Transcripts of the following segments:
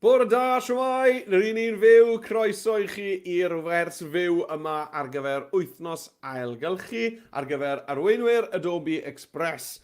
Bore da, shwmae? Rŷn ni'n fyw, croeso i chi i'r wers fyw yma ar gyfer wythnos ailgylchu, ar gyfer arweinwyr Adobe Express.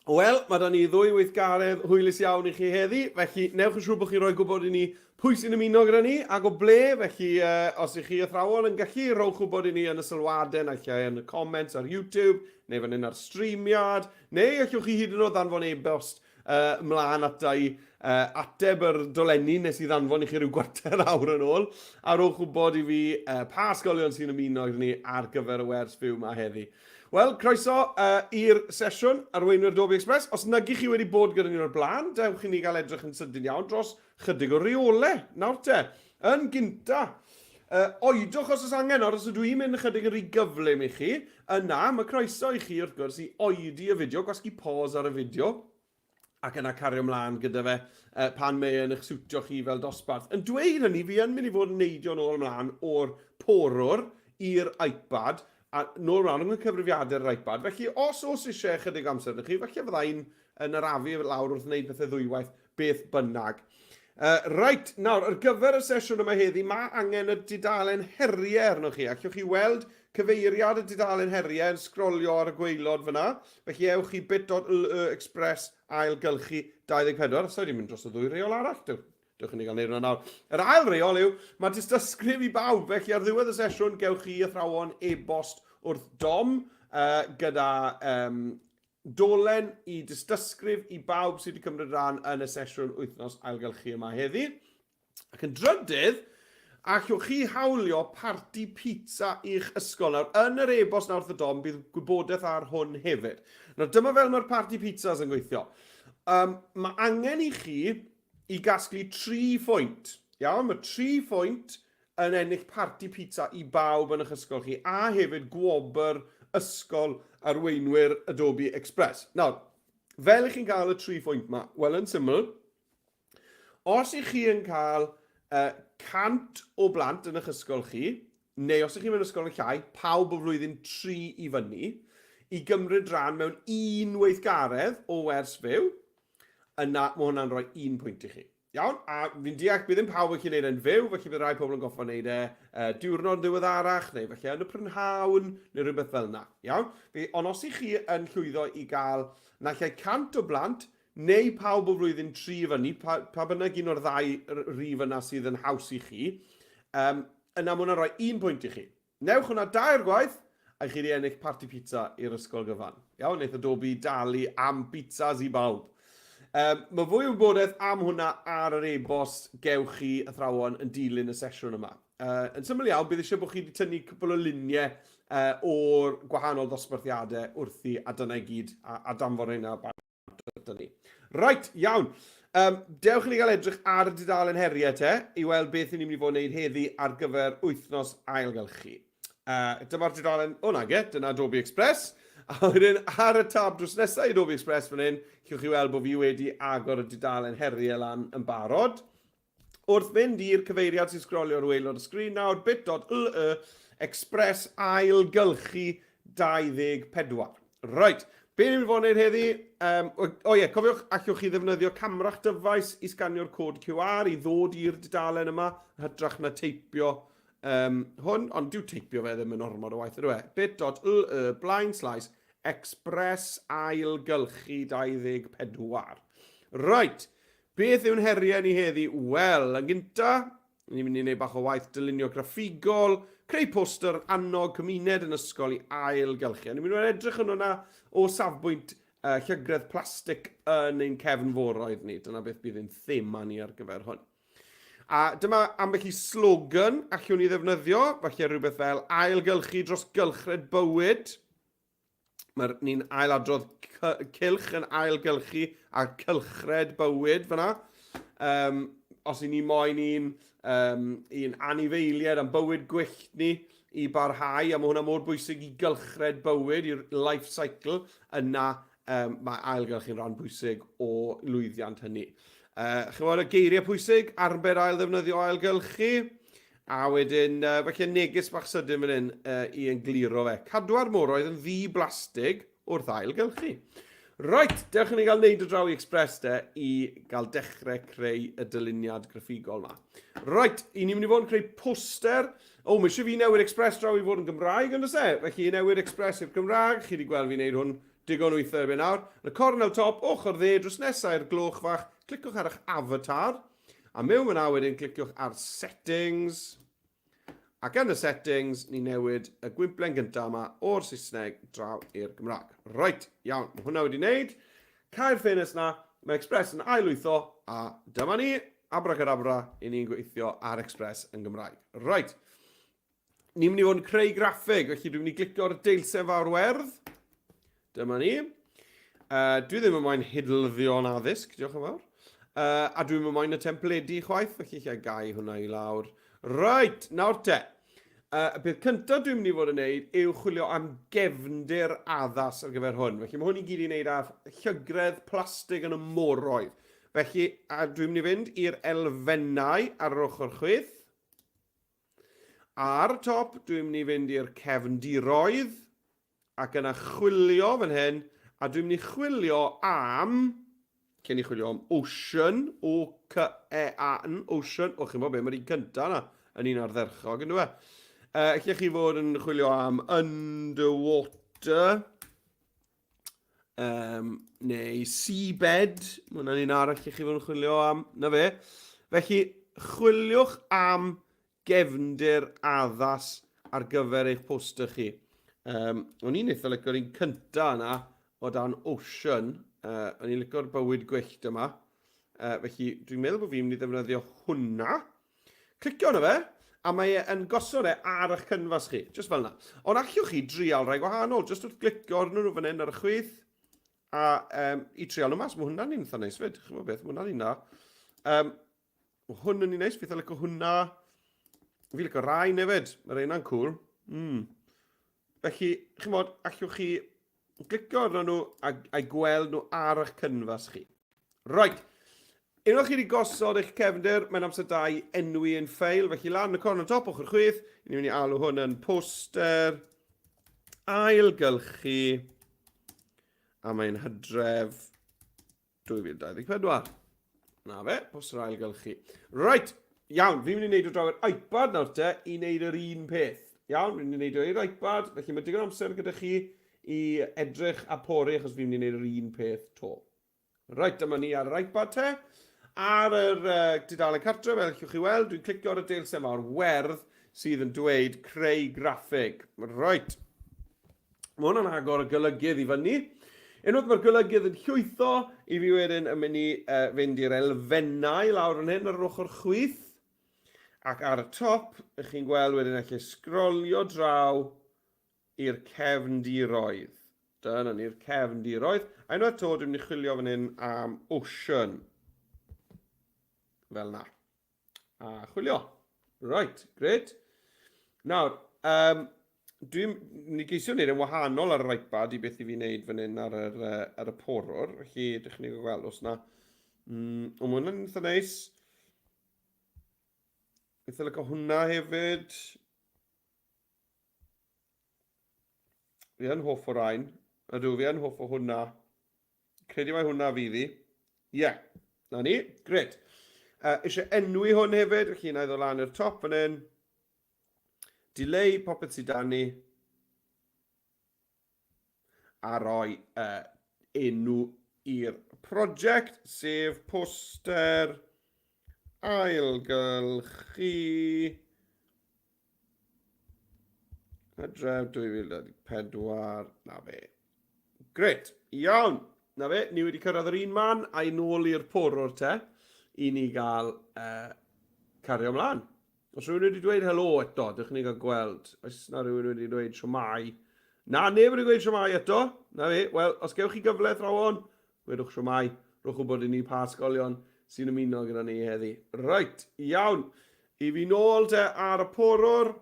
Wel, mae da ni ddwy weithgaredd hwylus iawn i chi heddi, felly newch yn siŵr bod chi'n rhoi gwybod i ni pwy sy'n ymuno gyda ni ac o ble, felly uh, os ych chi athrawon yn gallu, rhowch wybod i ni yn y sylwadau, naill ai yn y comments ar YouTube, neu fan hyn ar streamiad, neu allwch chi hyd yn oed ddanfon e-bost uh, mlaen ata i uh, ateb yr dolenni nes i ddanfon i chi rhyw gwarter awr yn ôl, a rowch wybod i fi uh, pa ysgolion sy'n ymuno gyda ni ar gyfer y wers fyw yma heddi. Wel, croeso uh, i'r sesiwn Arweinwyr Adobe Express. Os nag i chi wedi bod gyda ni o'r blaen, dewch i ni gael edrych yn sydyn iawn dros chydig o reolau. Nawr te, yn gynta, uh, oedwch os oes angen, os ydw i'n mynd ychydig yn rhy gyflym i chi, yna mae croeso i chi wrth gwrs i oedi y fideo, gwasgu pause ar y fideo, ac yna cario ymlaen gyda fe uh, pan mae yn eich siwtio chi fel dosbarth. Yn dweud hynny, fi yn mynd i fod yn neidio nôl ymlaen o'r porwr i'r iPad, a nôl ymlaen yn y cyfrifiadur yr iPad. Felly, os oes eisiau chydig amser ydych chi, falle fyddai'n yn arafu lawr wrth wneud pethau ddwywaith beth bynnag. Uh, reit, nawr, ar gyfer y sesiwn yma heddi, mae angen y dudalen heriau arnoch chi. Allwch chi weld cyfeiriad y dudalen heriau yn sgrolio ar y gwaelod fyna. Felly ewch i bit.ly express ailgylchu 24. Os wedi mynd dros y ddwy reol arall, dewch, dewch i ni gael neud hwnna nawr. Yr ail reol yw, mae dystysgrif i bawb, felly ar ddiwedd y sesiwn gewch chi athrawon e-bost wrth Dom uh, gyda um, Dolen i dystysgrif i bawb sydd wedi cymryd rhan yn y sesiwn wythnos ailgylchu yma heddi. Ac yn drydydd, allwch chi hawlio parti pizza i'ch ysgol. Nawr, yn yr e-bost nawr wrth y dom, bydd gwybodaeth ar hwn hefyd. Nawr, dyma fel mae'r parti pizzas yn gweithio. Um, mae angen i chi i gasglu tri phwynt. Iawn, mae tri phwynt yn ennill parti pizza i bawb yn eich ysgol chi, a hefyd gwobr ysgol arweinwyr Adobe Express. Nawr, fel i chi'n cael y tri phwynt yma? Wel, yn syml, os ych chi yn cael uh, 100 o blant yn eich ysgol chi, neu os ych chi mewn ysgol yn llai, pawb o flwyddyn 3 i fyny, i gymryd rhan mewn un weithgaredd o wers fyw, yna mae hwnna'n rhoi un pwynt i chi. Iawn, a fi'n deall bydd ddim pawb yn gallu gwneud e'n fyw, felly bydd rai pobl yn goffa wneud e uh, diwrnod yn ddiweddarach, neu felly yn y prynhawn, neu rhywbeth fel yna. Iawn? Fe, ond os ych chi yn llwyddo i gael naill ai 100 o blant, neu pawb o flwyddyn 3 fyny, pa, pa bynnag un o'r ddau rif yna sydd yn haws i chi, um, yna mae hwnna'n rhoi un pwynt i chi. Newch hwnna dair gwaith, a chi wedi ennill parti pizza i'r ysgol gyfan. Iawn, wneith Adobe dalu am pizzas i bawb. Um, mae fwy o wybodaeth am hwnna ar yr e-bost gewch chi athrawon yn dilyn y sesiwn yma. Uh, yn syml iawn, bydd eisiau bod chi wedi tynnu cwpl o luniau uh, o'r gwahanol ddosbarthiadau wrthi a dyna i gyd, a, a danfon rheina Dyna ni. Right, iawn. Um, dewch i ni gael edrych ar y dudalen heriau te, i weld beth ni'n mynd i fod yn gwneud heddi ar gyfer wythnos ailgylchu. Uh, dyma'r dudalen, o nage, dyna Adobe Express. A wedyn ar y tab drws nesaf i Adobe Express fan hyn, llwch chi weld bod fi wedi agor y dudalen heriau lan yn barod. Wrth fynd i'r cyfeiriad sy'n sgrolio ar waelod y sgrin nawr, bit.ly express ailgylchu 24. Reit, be ni'n mynd i fod yn gwneud heddi? Um, o, o ie, cofiwch, allwch chi ddefnyddio camera'ch dyfais i sganio'r cod QR i ddod i'r dudalen yma, yn hytrach na teipio um, hwn, ond dyw teipio fe ddim yn ormod o waith, ydw e? bit.ly blaen slaes express ailgylchu 24. Reit, Beth yw'n heriau ni heddi? Wel, yn gynta, ni'n mynd i wneud bach o waith dylunio graffigol, creu poster yn annog cymuned yn ysgol i ailgylchu. A ni'n mynd i edrych yn hwnna o safbwynt uh, llygredd plastig yn ein cefnforoedd ni. Dyna beth bydd ein thema ni ar gyfer hwn. A dyma ambell i slogan allwn ni ddefnyddio, falle rhywbeth fel ailgylchu dros gylchred bywyd. Mae'r ni'n ailadrodd cylch yn ailgylchu a cylchred bywyd fyna. Um, os i ni moyn un, um, un anifeiliaid am bywyd gwyllt ni i barhau, a mae hwnna mor bwysig i gylchred bywyd, i'r life cycle, yna um, mae ailgylchu'n rhan bwysig o lwyddiant hynny. Uh, Chymod y geiriau pwysig, arbed ail ddefnyddio ailgylchu, A wedyn, uh, falle neges bach sydyn fan hyn uh, i engluro fe. Cadwa'r moroedd yn ddi-blastig wrth ailgylchu. Right, dewch i ni gael neud y draw i Express de i gael dechrau creu y dyluniad graffigol yma. Right, i ni'n mynd i fod yn creu poster. O, mae eisiau fi newid Express draw i fod yn Gymraeg, yn e? Felly i newid Express i'r Gymraeg, chi wedi gweld fi wneud hwn digon weithiau erbyn nawr. Yn y cornel top, ochr dde, drws nesaf i'r gloch fach, cliciwch ar eich avatar. A mewn fyna wedyn, cliciwch ar Settings. Ac yn y settings, ni newid y gwymplen gyntaf yma o'r Saesneg draw i'r Gymraeg. Reit, iawn, mae hwnna wedi wneud. Cau'r ffenest na, mae Express yn ailwytho, a dyma ni, abracadabra, i ni'n gweithio ar Express yn Gymraeg. Reit, ni'n mynd i fod yn creu graffig, felly dwi'n mynd i glicio'r deilsen fawr werdd. Dyma ni. Dwi ddim yn moyn hidlddio'n addysg, diolch yn fawr. A dwi'n yn moyn y templedi chwaith, felly lle gau hwnna i lawr. Right, nawr te. Y peth cyntaf dwi'n mynd i fod yn neud yw chwilio am gefndir addas ar gyfer hwn. Felly mae hwn i gyd i wneud â llygredd plastig yn y moroedd. Felly, a dwi'n mynd i fynd i'r elfennau ar yr ochr chwith. Ar y top, dwi'n mynd i fynd i'r cefndiroedd. Ac yna chwilio fan hyn, a dwi'n mynd i chwilio am, lle ni chwilio am ocean, O-C-E-A-N, ocean, o chi'n bod be, mae'r un cyntaf yna yn un ardderchog, yn dweud. Lle chi fod yn chwilio am underwater, neu seabed, mae hwnna'n un arall lle chi fod yn chwilio am, na fe. Felly, chwiliwch am gefndir addas ar gyfer eich poster chi. O'n i'n eitha licio'r un cynta yna o dan Ocean. O'n i'n licio'r bywyd gwyllt yma. Felly dwi'n meddwl bod fi'n mynd i ddefnyddio hwnna. Clicio arno fe, a mae e yn gosod e ar eich cynfas chi, just fel yna. Ond allwch chi drial rhai gwahanol, just wrth glicio arnyn nhw fan hyn ar y chwith, a i trial nhw mas. Mae hwnna'n un eitha neis fyd, chi'n beth, mae hwnna'n un da. Mae hwn yn un neis, fi licio hwnna. Fi licio rai hefyd, mae'r ein cool. Felly, chi'n bod, allwch chi glicio arno nhw a, a gweld nhw ar eich cynfas chi. Right. Unwaith chi wedi gosod eich cefndir, mae'n amser da i enwi yn ffeil. Felly lan y cornel top ochr chwith, ni'n mynd i alw hwn yn poster ailgylchu a mae'n hydref 2024. Na fe, poster ailgylchu. Right, iawn, fi'n mynd i wneud o draw i'r iPad nawr te i wneud yr un peth. Iawn, fi'n mynd i wneud o i'r iPad, felly mae digon amser gyda chi i edrych a pori achos fi'n mynd i wneud yr un peth to. Right, dyma ni ar yr iPad te. Ar yr tudalen cartre, fel allwch chi weld, dwi'n clicio ar y deilsen mawr werdd sydd yn dweud creu graffig. Right. Mae hwn yn agor y golygydd i fyny. Unwaith mae'r golygydd yn llwytho, i fi wedyn yn mynd i fynd i'r elfennau lawr fan hyn ar yr ochr chwith. Ac ar y top, ych chi'n gweld wedyn allai sgrolio draw i'r cefndiroedd. Dyna ni'r cefndiroedd. A unwaith to, dwi'n mynd i chwilio fan hyn am ocean. Fel na. A chwilio. Right, great. Nawr, dwi'n mynd i geisio wneud yn wahanol ar yr iPad i beth i fi wneud fan hyn ar, yr, ar y porwr. Felly, dych chi'n gweld os na... O, mae hwnna'n eitha neis. Eitha lyco hwnna hefyd. Fi yn hoff o rain. Ydw, fi yn hoff o hwnna. Credu mai hwnna fydd hi. Ie, yeah. Na ni. Gret. Eisiau enwi hwn hefyd, felly na i ddod lan i'r top fan hyn. Dileu popeth sydd dan ni. A roi enw i'r prosiect, sef poster ailgylchu Hydref 2024, na fe. Gret, iawn. Na fe, ni wedi cyrraedd yr un man a'i nôl i'r porwr te, i ni gael cario ymlaen. Os rhywun wedi dweud helo eto, dych chi'n gael gweld. Oes na rhywun wedi dweud siomai? Na, neb wedi dweud siomai eto. Na fe, wel, os gewch chi gyfle athrawon, gwedwch siomai. Rhowch wybod i ni pa ysgolion sy'n ymuno gyda ni heddi. Reit, iawn. I fi nôl te ar y porwr.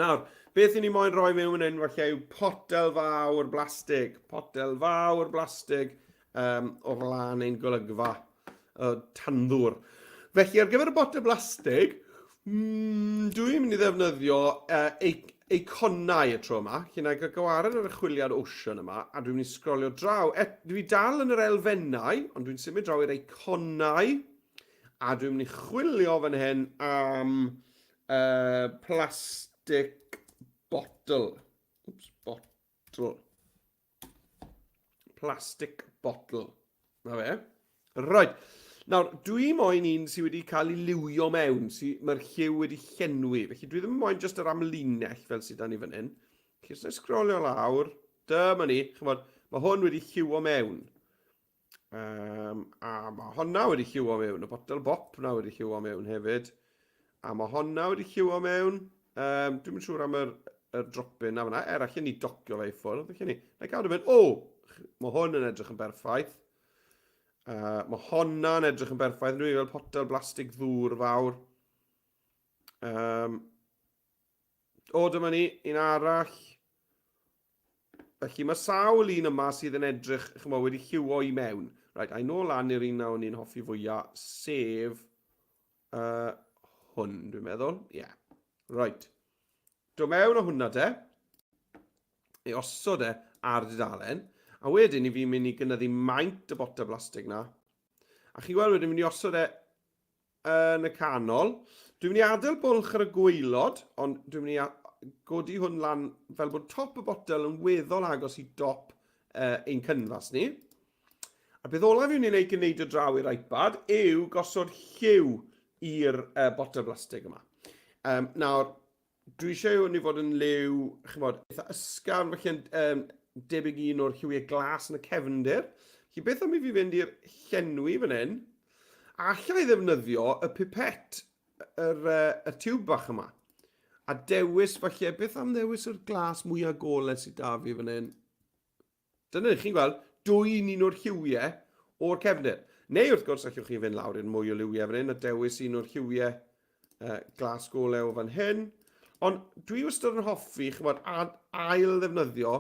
Nawr, beth i ni moyn rhoi mewn fan hyn falle yw potel fawr blastig. Potel fawr blastig o flaen ein golygfa tanddwr. Felly ar gyfer y botel blastig, dwi'n mynd i ddefnyddio eiconau y tro yma, lle na i gael gwared ar y chwiliad Ocean yma, a dwi'n mynd i sgrolio draw. Et, dwi dal yn yr elfennau, ond dwi'n symud draw i'r eiconau, a dwi'n mynd i chwilio fan hyn am plastic bottle. Oops, bottle. Plastic bottle. Na fe. Right. Nawr, dwi moyn un sydd wedi cael ei liwio mewn, sy, mae'r lliw wedi llenwi. Felly dwi ddim moyn just yr amlinell fel sydd dan ni fan hyn. Felly, os na sgrolio lawr, dyma ni, chymod, mae hwn wedi lliwio mewn. Um, a mae honna wedi lliwo mewn, y botel bop na wedi lliwo mewn hefyd. A mae honna wedi lliwo mewn. Um, dwi'n yn siŵr am yr, yr dropyn na fyna. Er, allan ni docio fe i ffwrdd. Allan ni. Na i gadw mynd. O! Mae hwn yn edrych yn berffaith. Uh, mae honna'n edrych yn berffaith. Dwi'n fel potel blastig ddŵr fawr. Um, o, dyma ni. Un arall. Felly mae sawl un yma sydd yn edrych, chymod, wedi lliwo i mewn. Right, a'i nôl lan i'r un na o'n i'n hoffi fwyaf, sef uh, hwn, dwi'n meddwl. Ie. Yeah. Right. Do mewn o hwnna te. Ei osod e ar dudalen. A wedyn i fi'n mynd i gynyddu maint y botel blastig na. A chi'n gweld wedyn mynd i osod e yn y canol. Dwi'n mynd i adael bwlch ar y gwaelod, ond dwi'n mynd i godi hwn lan fel bod top y botel yn weddol agos i dop uh, ein cynfas ni. A beth olaf fi'n mynd i wneud cyn neidio draw i'r iPad yw gosod lliw i'r uh, botel blastig yma. Um, nawr, Dwi eisiau hwn i fod yn liw, chymod, eitha ysgafn, felly yn um, debyg i un o'r lliwiau glas yn y cefndir. Felly beth am i fi fynd i'r llenwi fan hyn? A alla i ddefnyddio y pipet, yr, uh, y tiwb bach yma. A dewis falle, beth am ddewis yr glas mwyaf golau sydd da fi fan hyn? Dyna ni, chi'n gweld, dwyn un o'r lliwiau o'r cefndir. Neu wrth gwrs, allwch chi fynd lawr i'r mwy o liwiau fan hyn a dewis un o'r lliwiau uh, glas golew o fan hyn. Ond dwi wastad yn hoffi, chymod, ail ddefnyddio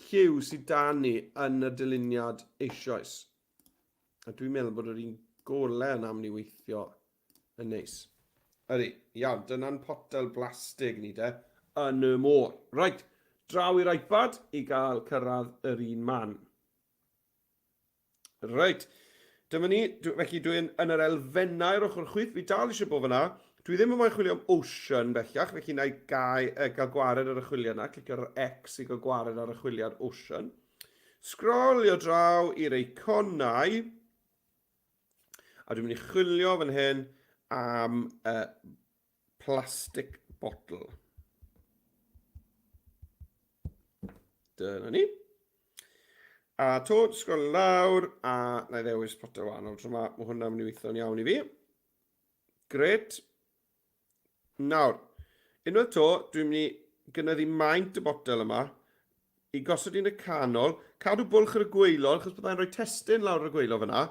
lliw sydd da ni yn y dyluniad eisoes. A dwi'n meddwl bod yr un golau yna mynd i weithio yn neis. Ydy, iawn, dyna'n potel blastig ni de, yn y môr. Reit, draw i'r iPad i gael cyrraedd yr un man. Reit, dyma ni, dwi, felly dwi'n yn yr elfennau ar ochr chwith, fi dal eisiau bod fyna. Dwi ddim yn moyn chwilio am Ocean bellach, felly na i gau, eh, gael gwared ar y chwiliad yna, clicio ar yr X i gael gwared ar y chwiliad Ocean. Sgrolio draw i'r eiconau, a dwi'n mynd i chwilio fan hyn am uh, plastic bottle. Dyna ni. A to, sgrolio lawr, a na i ddewis potel wahanol tro yma. Mae hwnna'n mynd i weithio'n iawn i fi. Gret. Nawr, unwaith to, dwi'n mynd i gynyddu maint y botel yma i gosod un y canol, cadw bwlch ar y gwaelod, achos byddai'n rhoi testun lawr ar y gwaelod fyna.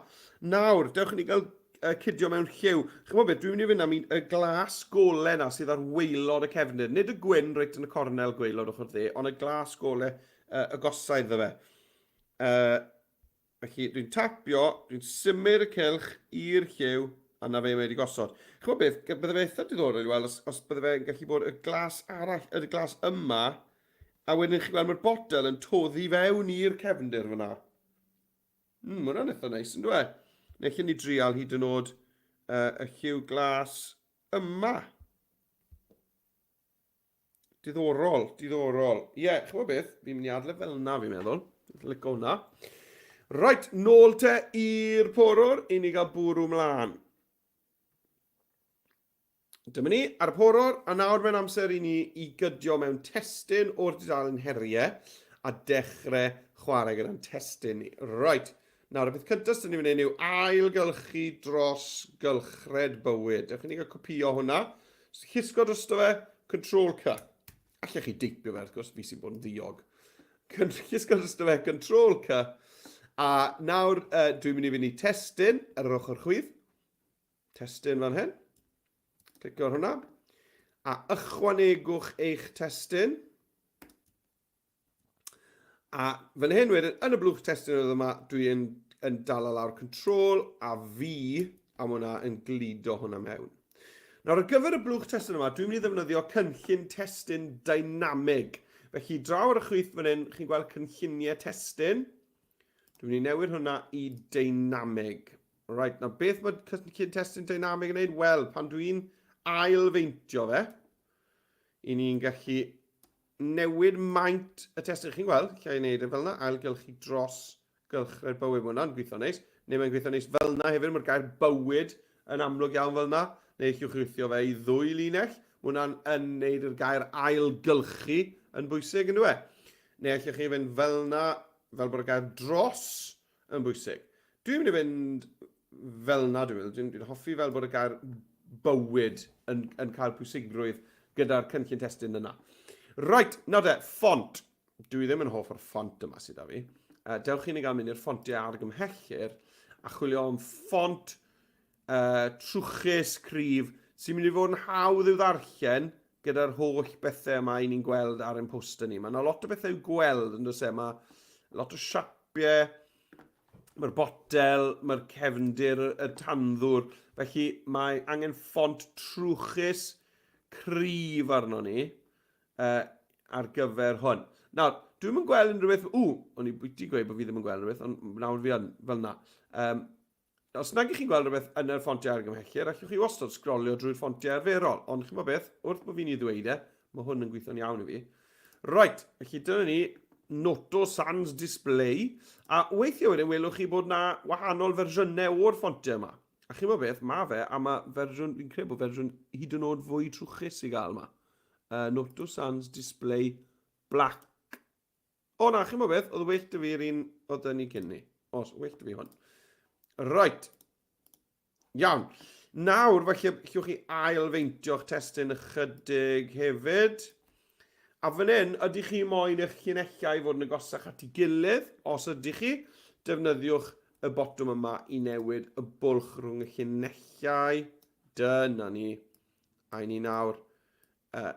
Nawr, dewch i ni gael uh, cydio mewn lliw. Chymod beth, dwi'n mynd i fynd am un, y glas gole na sydd ar waelod y cefndir. Nid y gwyn reit yn y cornel gwaelod ochr dde, ond y glas gole uh, y gosau iddo fe. Uh, Felly, dwi'n tapio, dwi'n symud y cylch i'r lliw, a na fe mae wedi gosod. Chymod beth, bydde fe eitha diddorol i weld os, os bydde fe'n gallu bod y glas arall, y glas yma, a wedyn chi'n gweld mae'r botel yn toddi fewn i'r cefndir fyna. Mm, mae hwnna'n eitha neis, yn dweud? Neu allan ni drial hyd yn oed uh, y lliw glas yma. Diddorol, diddorol. Ie, yeah, chymod beth, fi'n mynd i adle fel yna, fi'n meddwl. Lico hwnna. Right, nôl te i'r porwr, i ni gael bwrw mlaen. Dyma ni, ar y porwr, a nawr mae'n amser i ni i gydio mewn testun o'r dudalen heriau a dechrau chwarae gyda'n testun ni. Right, nawr y peth cyntaf sydd ni'n mynd yw ailgylchu dros gylchred bywyd. Dewch i ni gael copio hwnna. Llusgo drosto fe, Control C. Allech chi deipio fe, wrth gwrs, fi sy'n bod yn ddiog. Llusgo drosto fe, Control C. A nawr uh, dwi'n mynd i fynd i testun ar yr ochr chwith. Testun fan hyn. Clicio ar hwnna. A ychwanegwch eich testun. A fan hyn wedyn, yn y blwch testun oedd yma, dwi'n yn dala lawr control a fi, a mae hwnna yn gludo hwnna mewn. Nawr, ar gyfer y blwch testun yma, dwi'n mynd i ddefnyddio cynllun testun dynamig. Felly, draw ar y chwith fan hyn, chi'n gweld cynlluniau testun. Dwi'n mynd i newid hwnna i dynamig. Right, nawr beth mae cynllun testun dynamig yn neud? Wel, pan dwi'n ail-feintio fe, i ni'n gallu newid maint y testun. Chi'n gweld, lle i wneud e fel yna, ailgylchu dros gylchred bywyd. Mae hwnna'n gweithio neis. Neu mae'n gweithio neis fel yna hefyd, mae'r gair bywyd yn amlwg iawn fel yna. Neu allwch chi weithio fe i ddwy linell. Mae hwnna'n yn neud yr gair ailgylchu yn bwysig, yn dwi? Neu allwch chi fynd fel yna, fel bod y gair dros yn bwysig. Dwi'n mynd i fynd fel yna, dwi'n meddwl. Dwi'n dwi hoffi fel bod y gair bywyd yn, yn cael pwysigrwydd gyda'r cynllun testun yna. Right, nawr de, ffont. Dwi ddim yn hoff o'r ffont yma sydd â fi. Uh, dewch i ni gael mynd i'r ffontiau argymhellir a chwilio am ffont uh, trwchus, cryf, sy'n mynd i fod yn hawdd i'w ddarllen gyda'r holl bethau yma i ni'n gweld ar ein poster ni. Mae yna lot o bethau i'w gweld, yn does e? Mae lot o siapiau, mae'r botel, mae'r cefndir, y tanddwr. Felly mae angen ffont trwchus cryf arno ni uh, ar gyfer hwn. Nawr, dwi'n yn gweld unrhyw beth... Ww, o'n i wedi gweud bod fi ddim yn gweld unrhyw beth, ond nawr fi yn, fel yna. Um, Os nag ych chi'n gweld rhywbeth yn yr ffontiau argymhellir, allwch chi wastad sgrolio drwy'r ffontiau arferol. Ond chi'n bod beth, wrth bod fi'n ei ddweud e, mae hwn yn gweithio'n iawn i fi. Right, felly dyna ni, Noto Sans Display. A weithiau wedyn welwch chi bod na wahanol fersiynau o'r ffontiau yma. A chi'n bod beth, mae fe, a mae fersiwn, fi'n credu bod fersiwn hyd yn oed fwy trwchus i gael yma. Noto Sans Display Black. O na, chi'n bod beth, oedd well dy fi'r un oedd dyn ni cyn ni. Os, well dy fi hwn. Right. Iawn. Nawr, falle, llwch chi ail-feintio'ch testun ychydig hefyd. A fan hyn, ydych chi moyn eich llinellau i fod yn agosach at ei gilydd? Os ydych chi, defnyddiwch y botwm yma i newid y bwlch rhwng y llinellau. Dyna ni. A i ni nawr uh,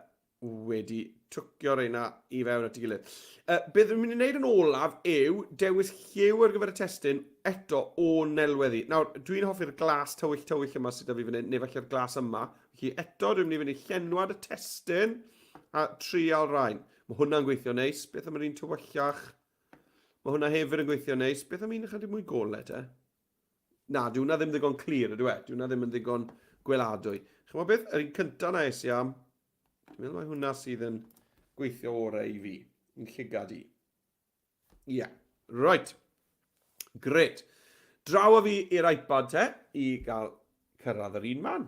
wedi twcio reina i fewn at ei gilydd. Uh, beth dwi'n mynd i wneud yn olaf yw dewis lliw ar gyfer y testun eto o nelweddi. Nawr, dwi'n hoffi'r glas tywyll tywyll yma sydd 'da fi fan hyn, neu falle'r glas yma. Felly eto, dwi'n mynd i fynd i llenwad y testun a trial rhain. Mae hwnna'n gweithio neis. Beth am yr un tywyllach? Mae hwnna hefyd yn gweithio neis. Beth am un ychydig mwy golau te? Na, dyw hwnna ddim ddigon clir, ydw e? Dyw hwnna ddim yn ddigon gweladwy. Chymod beth? Yr un cyntaf na es i am, dwi'n meddwl mai hwnna sydd yn gweithio orau i fi, yn llygad i. Ie, yeah. right. Gret. Draw â fi i'r iPad te, i gael cyrraedd yr un man.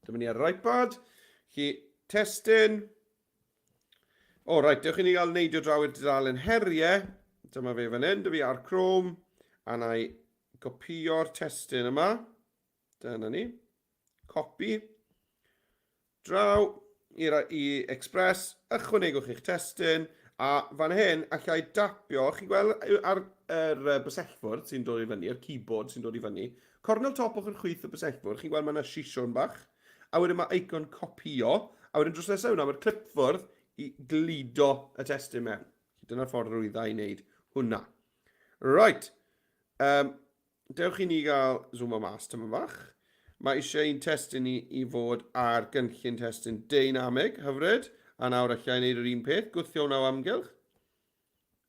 Dyma ni ar yr iPad. Chi testun. O, reit, dewch i ni gael neidio draw i'r dudalen heriau. Dyma fe fan hyn, dy fi ar Chrome. A na i gopio'r testun yma. Dyna ni. Copy. Draw i'r i Express, ychwanegwch eich testun, a fan hyn allai dapio, chi'n gweld ar yr bysellfwrdd sy'n dod i fyny, yr keyboard sy'n dod i fyny, cornel top ochr chwith y bysellfwrdd, chi'n gweld mae yna sisiwn bach, a wedyn mae icon copio, a wedyn drws nesaf hwnna mae'r clipfwrdd i gludo y testun mewn. Dyna'r ffordd rwydda i wneud hwnna. Right, um, Dewch i ni gael zoomo mas tyma bach. Mae eisiau ein testun ni i fod ar gynllun testun deinamig, hyfryd. A nawr allai wneud yr un peth, gwthio hwnna o amgylch.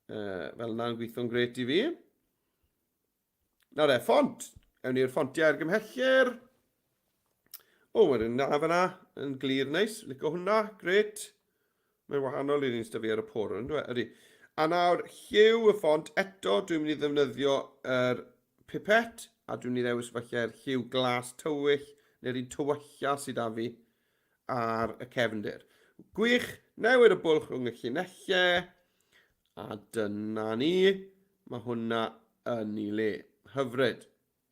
Uh, fel yna'n gweithio'n gret i fi. Nawr e, ffont. Ewn ni'r ffontiau argymhellir. O, mae'r un na fyna yn glir neis. Lico hwnna, gret. Mae'n wahanol i'r un sydd fi ar y porwr, yn dweud? Ydy. A nawr, lliw y ffont, eto dwi'n mynd i ddefnyddio yr pipet, a dwi'n mynd i ddewis falle'r lliw glas tywyll, neu'r un tywylla sydd â fi ar y cefndir. Gwych, newid y bwlch rhwng y llinellau, a dyna ni, mae hwnna yn ei le. Hyfryd.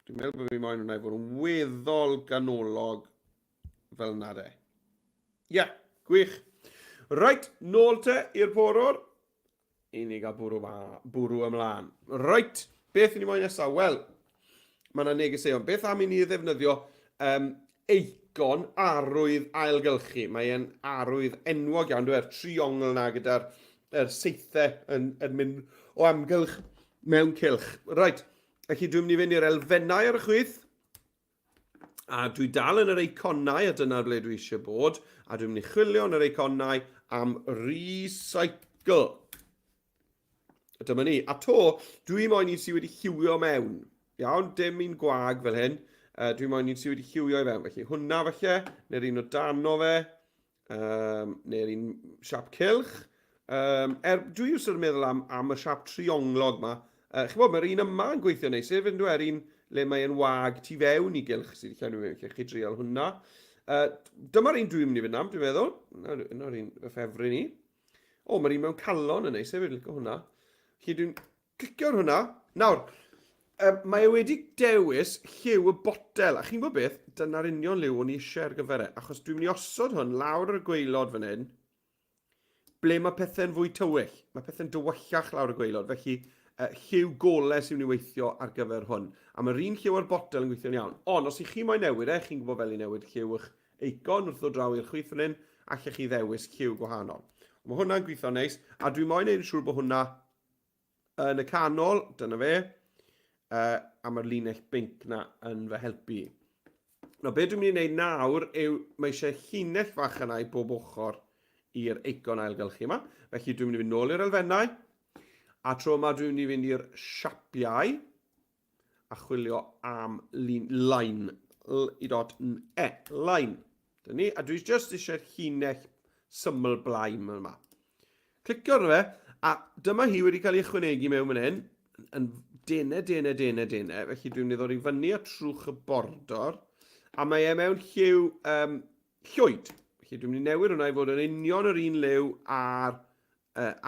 Dwi'n meddwl bod fi moyn hwnna i fod yn weddol ganolog fel yna de. Ie, yeah, gwych. Reit, nôl te i'r porwr. I ni gael bwrw, bwrw ymlaen. Reit, beth i ni moyn nesaf? Wel, mae yna negeseuon. Beth am i ni ddefnyddio um, eicon arwydd ailgylchu? Mae e'n arwydd enwog iawn, dwi'n triongl na gyda'r er seithau yn, yn mynd o amgylch mewn cylch. Reit, Felly dwi'n mynd i fynd i'r elfennau ar y chwith. A dwi dal yn yr eiconau, a dyna ble dwi eisiau bod. A dwi'n mynd i chwilio yn yr eiconau am recycle. A dyma ni. A to, dwi moyn un sydd wedi lliwio mewn. Iawn, dim un gwag fel hyn. Dwi moyn un sydd wedi lliwio i fewn. Felly hwnna falle, neu'r un o dano fe. Neu'r un siap cylch. Dwi wastad yn meddwl am y siap trionglog ma. Chi'n bod, mae'r un yma yn gweithio neis hefyd, yn dweud, un le mae'n wag tu fewn i gylch sydd wedi llenwi mewn, lle chi drial hwnna. Dyma'r un dwi'n mynd i fynd am, dwi'n meddwl. Yna'r un fy ffefryn i. O, mae'r un mewn calon yn neis hefyd, licio hwnna. Felly dwi'n clicio ar hwnna. Nawr, mae e wedi dewis lliw y botel, a chi'n gwybod beth? Dyna'r union liw o'n i eisiau ar gyfer e, achos dwi'n mynd i osod hwn lawr ar y gwaelod fan hyn, ble mae pethau'n fwy tywyll. Mae pethau'n dywyllach lawr y gwaelod, felly lliw golau sy'n mynd i weithio ar gyfer hwn. A mae'r un lliw ar botel yn gweithio'n iawn. Ond os ych chi moyn newid e, chi'n gwybod fel i newid lliw eich eicon wrth ddod draw i'r chwith fan hyn, allech chi ddewis lliw gwahanol. Mae hwnna'n gweithio'n neis, a dwi moyn neud yn siŵr bod hwnna yn y canol, dyna fe, a mae'r linell binc na yn fy helpu. Nawr, be dwi'n mynd i wneud nawr yw, mae eisiau llinell fach yna i bob ochr i'r eicon ailgylchu yma. Felly dwi'n mynd i fynd nôl i'r elfennau, a tro yma dwi'n mynd i fynd i'r siapiau, a chwilio am lin, line, l i dot n e, line. Dyna ni, a dwi jyst eisiau'r llinell syml blaen yma. Clicio arno fe, a dyma hi wedi cael ei ychwanegu mewn fan hyn, yn dene, dene, dene, dene, felly dwi'n mynd i ddod i fyny at trwch y bordor, a mae e mewn lliw llwyd. Felly dwi'n mynd i newid hwnna i fod yn union yr un liw a'r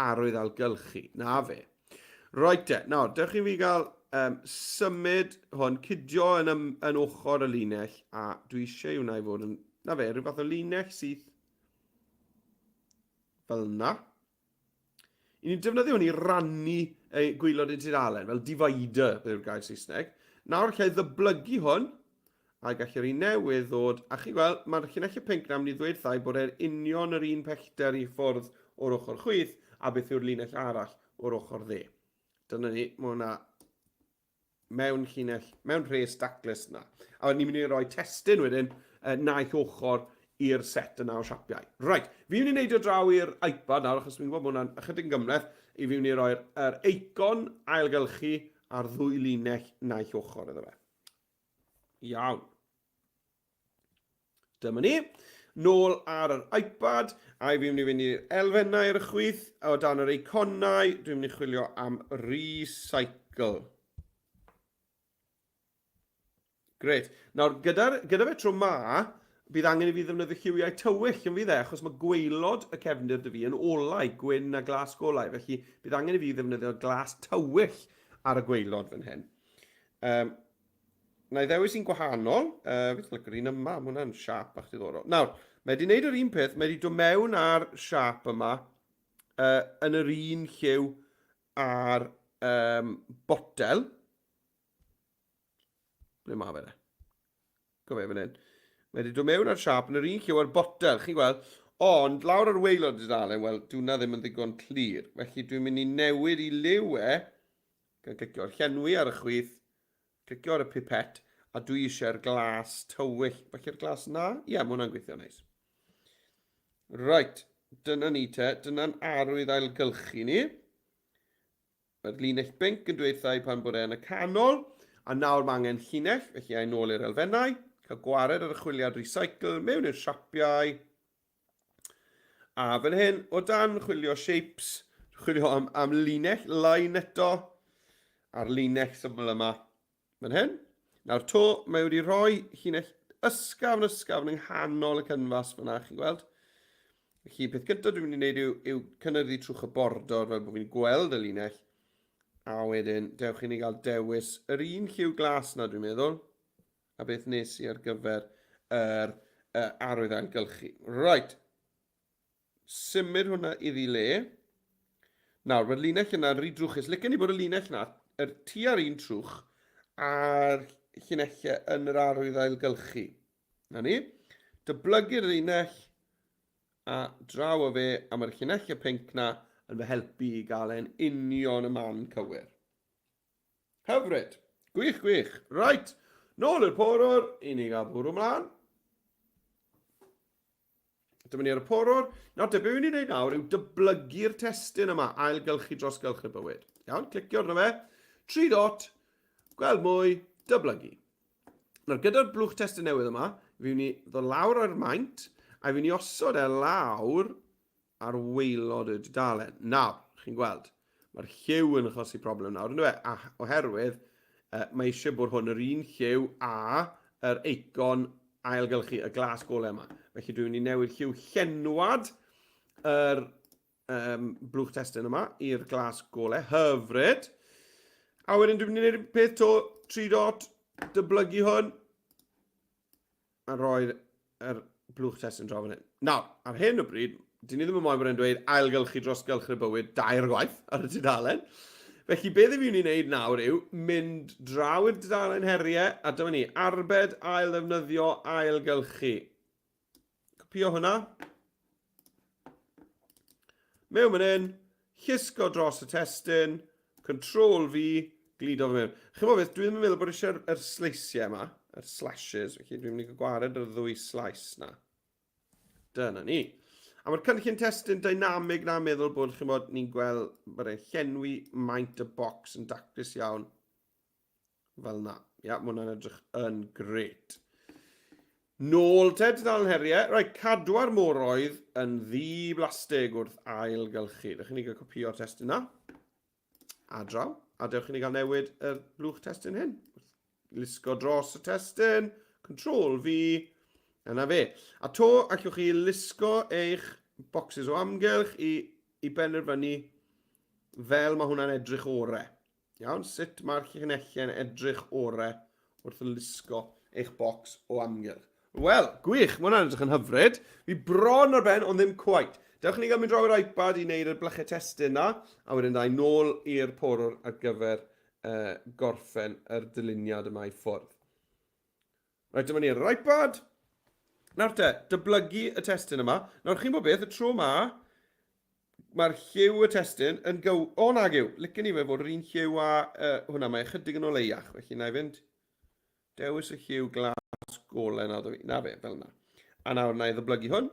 arwydd ailgylchu. Na fe. Right te, nawr, dewch i fi gael symud hwn, cydio yn, yn ochr y linell, a dwi eisiau hwnna i fod yn, na fe, rhyw fath o linell syth fel yna. I ni'n defnyddio hwn i rannu ei gwylod ein tudalen, fel divider, beth yw'r gair Saesneg. Nawr allai ddyblygu hwn, a gallu'r un newydd ddod, a chi'n gweld, mae'r llinellau pinc na mynd i ddweud wrtha i bod e'r union yr un pellter i ffwrdd o'r ochr chwith, a beth yw'r linell arall o'r ochr dde. Dyna ni, mae hwnna mewn llinell, mewn rhes daclus yna. A wedyn ni'n mynd i roi testun wedyn, naill ochr i'r set yna o siapiau. Right, fi'n mynd i neidio draw i'r iPad nawr, achos fi'n gwybod bod hwnna'n ychydig yn gymhleth, i fi'n mynd i roi'r er eicon ailgylchu a'r ddwy linell naill ochr iddo fe. Iawn. Dyma ni. Nôl ar yr iPad, a i fi'n mynd i fynd i'r elfennau ar y chwith, o dan yr eiconau, dwi'n mynd i chwilio am recycle. Gret. Nawr, gyda, gyda fe tro ma, bydd angen i fi ddefnyddio lliwiau tywyll yn fydd e, achos mae gwaelod y cefndir dy fi yn olau, gwyn a glas golau, felly bydd angen i fi ddefnyddio glas tywyll ar y gwaelod fan hyn. Na i ddewis un gwahanol. Fi'n licio'r un yma, mae hwnna'n siap bach diddorol. Nawr, mae wedi gwneud yr un peth, mae wedi dod mewn ar siap yma yn yr un lliw a'r botel. Ble mae fe? Go fe fan hyn. Mae wedi dod mewn ar siap yn yr un lliw a'r botel, chi'n gweld? Ond, lawr ar waelod y dudalen, wel, dw'na ddim yn ddigon clir. Felly dwi'n mynd i newid i liw e, gan clicio ar llenwi ar y chwith, clicio ar y pipet, a dwi eisiau'r glas tywyll. Felly'r glas na? Ie, yeah, mae hwnna'n gweithio neis. Right, dyna ni te. Dyna'n arwydd ailgylchu ni. Mae'r linell binc yn dweud wrtha i pan bod e yn y canol. A nawr mae angen llinell, felly a'i nôl i'r elfennau. Cael gwared ar y chwiliad recycle mewn i'r siapiau. A fan hyn, o dan chwilio shapes, chwilio am, am linell, line eto, a'r linell syml yma fan hyn. Nawr to, mae wedi rhoi llinell ysgafn ysgafn yng nghanol y cynfas fyna, chi'n gweld. Felly, peth gyntaf dwi'n mynd i wneud yw, yw cynyddu trwch y bordor fel bod fi'n gweld y linell. A wedyn, dewch i ni gael dewis yr un lliw glas na, dwi'n meddwl. A beth nes i ar gyfer yr uh, arwydd ailgylchu. Right. Symud hwnna iddi le. Nawr, mae'r linell yna'n rhy drwchus. Licen i bod y linell yna, yr tua'r un trwch a'r llinellau yn yr arwydd ailgylchu. Na ni. Dyblygu'r linell a draw o fe, a mae'r llinellau pinc na yn fy helpu i gael e'n union y man cywir. Hyfryd. Gwych, gwych. Right. Nôl i'r porwr, i ni gael bwrw mlaen. Dyma ni ar y porwr. Nawr te, be fi'n ei wneud nawr yw dyblygu'r testun yma, ailgylchu dros gylch y bywyd. Iawn, clicio arno fe. 3 dot, gweld mwy, dyblygu. Nawr, gyda'r blwch testun newydd yma, fi wni ddod lawr ar maint, a fi wni osod e lawr ar waelod y dudalen. Nawr, chi'n gweld, mae'r lliw yn achosi problem nawr, ynddo fe? A oherwydd, uh, mae eisiau bod hwn yr un lliw a yr eicon ailgylchu, y glas golau yma. Felly dwi'n mynd i newid lliw llenwad yr um, blwch testun yma i'r glas golau. Hyfryd. A wedyn dwi'n mynd i wneud peth to, 3 dot, dyblygu hwn, a roi'r er blwch testun draw fan hyn. Nawr, ar hyn o bryd, dyn ni ddim yn moyn bod e'n dweud ailgylchu dros gylch y bywyd dair gwaith ar y tudalen. Felly beth i fi'n ei wneud nawr yw mynd draw i'r dudalen heriau, a dyma ni, arbed, ail ddefnyddio, ailgylchu. Copio hwnna. Mewn fan hyn, llusgo dros y testun, Control V, gludo fe mewn. Chi'n bod beth, dwi ddim yn meddwl bod eisiau'r er sleisiau yma, yr slashes, felly dwi'n mynd i gael gwared ar y ddwy slice na. Dyna ni. A mae'r cynllun testun dynamig na'n meddwl bod, chi'n bod, ni'n gweld bod e'n llenwi maint y bocs yn daclus iawn. Fel na. Ia, mae hwnna'n edrych yn gret. Nôl te, dudalen heriau. Rhaid, cadwa'r moroedd yn ddi-blastig wrth ailgylchu. Dewch i ni gael copio'r testun na. A draw. A dewch i ni gael newid y blwch testun hyn. Lusgo dros y testun. Control V. Yna fe. A to, allwch chi lusgo eich boxes o amgylch i, i benderfynu fel mae hwnna'n edrych orau. Iawn, sut mae'r llinellau'n edrych orau wrth lusgo eich bocs o amgylch? Wel, gwych, mae hwnna'n edrych yn hyfryd. Fi bron ar ben, ond ddim quite. Dewch i ni gael mynd draw i'r iPad i wneud y blychau testun na, a wedyn dda i nôl i'r porwr ar gyfer uh, gorffen yr dyluniad yma i ffwrdd. Reit, dyma ni ar yr iPad. Nawr te, dyblygu y testun yma. Nawr, chi'n bod beth, y tro yma, mae'r lliw y testun yn gyw... O, nag yw. Licen i fe fod yr un lliw a uh, hwnna. Mae ychydig yn oleiach. Felly, na i fynd dewis y lliw glas golau na fi. Na fe, fel yna. A nawr, na i ddyblygu hwn.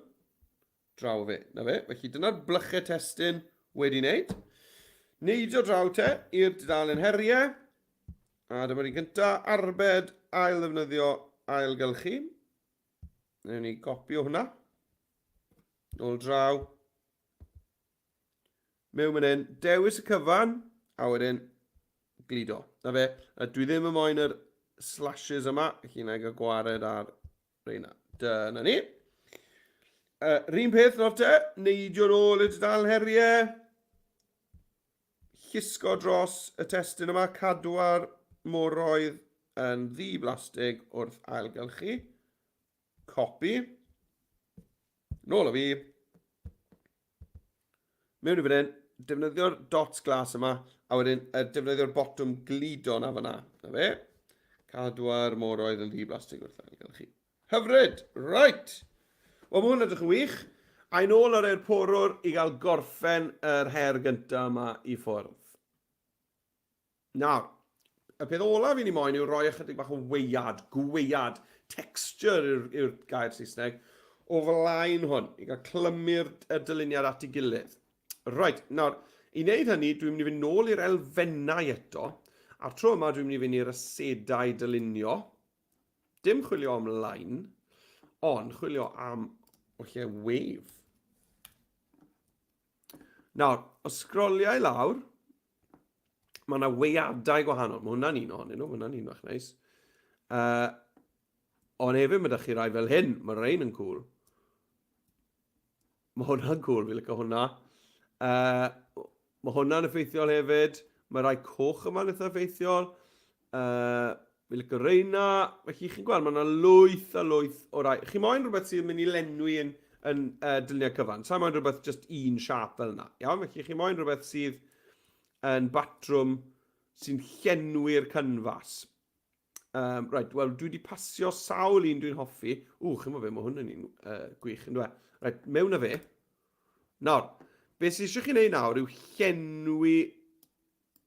Draw fe. Na fe. Felly, dyna'r blychau testun wedi wneud. Neidio draw te i'r dudalen heriau. A dyma'r un gyntaf. Arbed, ail ddefnyddio, ailgylchu. Newn ni gopi o hwnna. Nôl draw. Mewn fan hyn, dewis y cyfan, a wedyn gludo. Na fe, a dwi ddim yn moyn yr slashes yma, felly na i gael gwared ar reina. Dyna ni. Uh, Rhyn peth nawr te, neidio nôl i'r dudalen heriau. Llusgo dros y testun yma, cadwa'r moroedd yn ddi-blastig wrth ailgylchu. Copy. Nôl o fi. Mewn i fan hyn, defnyddio'r dots glas yma, a wedyn uh, defnyddio'r botwm gludo na fyna. Na fe. Cadwa'r moroedd yn ddi-blastig wrth ailgylchu. Hyfryd! Right! Wel, mae hwn edrych yn wych. A i'n ôl ar e'r porwr i gael gorffen yr her gyntaf yma i ffwrdd. Nawr, y peth olaf i ni moyn yw rhoi ychydig bach o weiad, gweiad, texture yw'r yw gair Saesneg, o flaen hwn, i gael clymu'r y dyluniad at ei gilydd. Reit, nawr, i wneud hynny, dwi'n mynd i fynd nôl i'r elfennau eto, a'r tro yma dwi'n mynd i fynd i'r asedau dylunio. Dim chwilio am line, ond chwilio am o lle wave. Nawr, os sgroliau lawr, mae yna weiadau gwahanol. Mae hwnna'n un ohonyn nhw, mae hwnna'n un fach neis. Uh, ond hefyd mae ydych chi rai fel hyn, mae rhain yn cool. Mae hwnna'n cool, fi'n licio hwnna. Uh, mae hwnna'n effeithiol hefyd. Mae rai coch yma'n eitha effeithiol. Uh, fi'n licio reina. Felly chi'n gweld, mae yna lwyth a lwyth o rai. Chi moyn rhywbeth sydd yn mynd i lenwi yn, yn uh, dyluniad cyfan. Sa'n moyn rhywbeth just un siap fel yna. Iawn, felly chi moyn rhywbeth sydd yn batrwm sy'n llenwi'r cynfas. Um, right, wel, dwi wedi pasio sawl un dwi'n hoffi. Ww, chi'n fe, mae hwn yn un uh, gwych, yn dweud. Right, mewn â fe. Nawr, beth sydd eisiau chi wneud nawr yw llenwi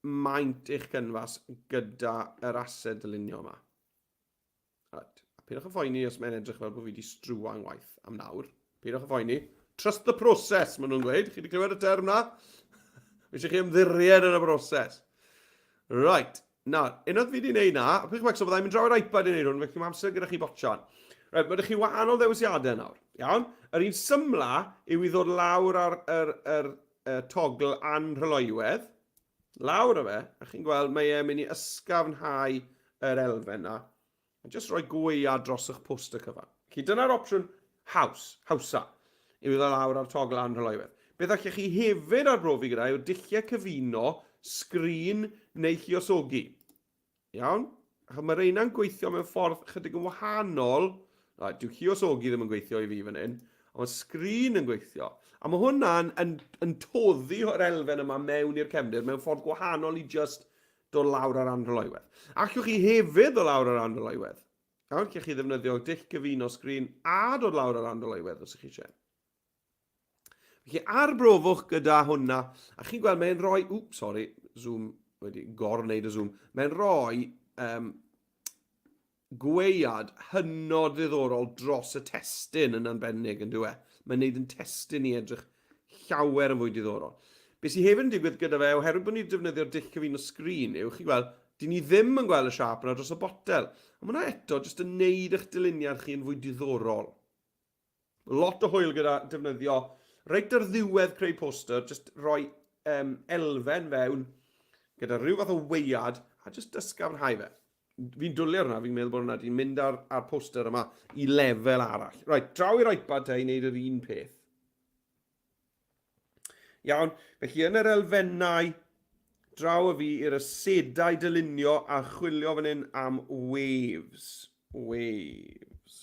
maint eich cynfas gyda yr ased dylunio yma. Right. A peidiwch â phoeni os mae'n edrych fel bod fi wedi strwa ngwaith am nawr. Peidiwch â phoeni. Trust the process, maen nhw'n gweud. Chi wedi clywed y term na? Mae eisiau chi ymddiried yn y broses. Right. Nawr, unwaith fi wedi gwneud na, a peidiwch becso, byddai'n mynd draw i'r iPad i wneud hwn, felly mae amser gyda chi botsian. Right, mae ydych chi wahanol ddewisiadau nawr. Iawn? Yr un symla yw i ddod lawr ar yr, yr, yr togl anrhyloywedd. Lawr o fe, a chi'n gweld mae e'n mynd i ysgafnhau yr elfen na. A jyst rhoi gwead dros eich poster cyfan. Felly dyna'r opsiwn haws, hawsa, yw i ddod lawr ar togl anrhyloywedd. Beth allech chi hefyd arbrofi gyda yw'r dulliau cyfuno sgrin neu lluosogi. Iawn? Achos mae reina'n gweithio mewn ffordd chydig yn wahanol. Right, dyw lluosogi ddim yn gweithio i fi fan hyn, ond mae sgrin yn gweithio. A mae hwnna'n yn, yn toddi o'r elfen yma mewn i'r cefndir mewn ffordd gwahanol i just dod lawr ar anrhyloywedd. Allwch chi hefyd ddod lawr ar anrhyloywedd. Iawn, allwch chi ddefnyddio dull gyfuno sgrin a dod lawr ar anrhyloywedd os ych chi eisiau. Felly arbrofwch gyda hwnna, a chi'n gweld mae'n rhoi, wp, sori, zoom, wedi gor-wneud y zoom, mae'n rhoi um, gweiad hynod ddiddorol dros y testun yn arbennig, yn dyw e? Mae'n neud yn testun i edrych llawer yn fwy diddorol. Be sydd hefyd yn digwydd gyda fe, oherwydd bod ni'n defnyddio'r dull cyfuno sgrin yw, chi'n gweld, dyn ni ddim yn gweld y siâp yna dros y botel. A mae hwnna eto jyst yn neud eich dyluniad chi yn fwy diddorol. Lot o hwyl gyda defnyddio reit ar ddiwedd creu poster, jyst rhoi um, elfen fewn gyda rhyw fath o weiad a jyst ysgafnhau fe. Fi'n dwlu ar hwnna, fi'n meddwl bod hwnna wedi mynd ar, ar poster yma i lefel arall. Right, draw i'r iPad te i wneud yr un peth. Iawn, felly yn yr elfennau, draw y fi i'r asedau dylunio a chwilio fan hyn am waves. Waves.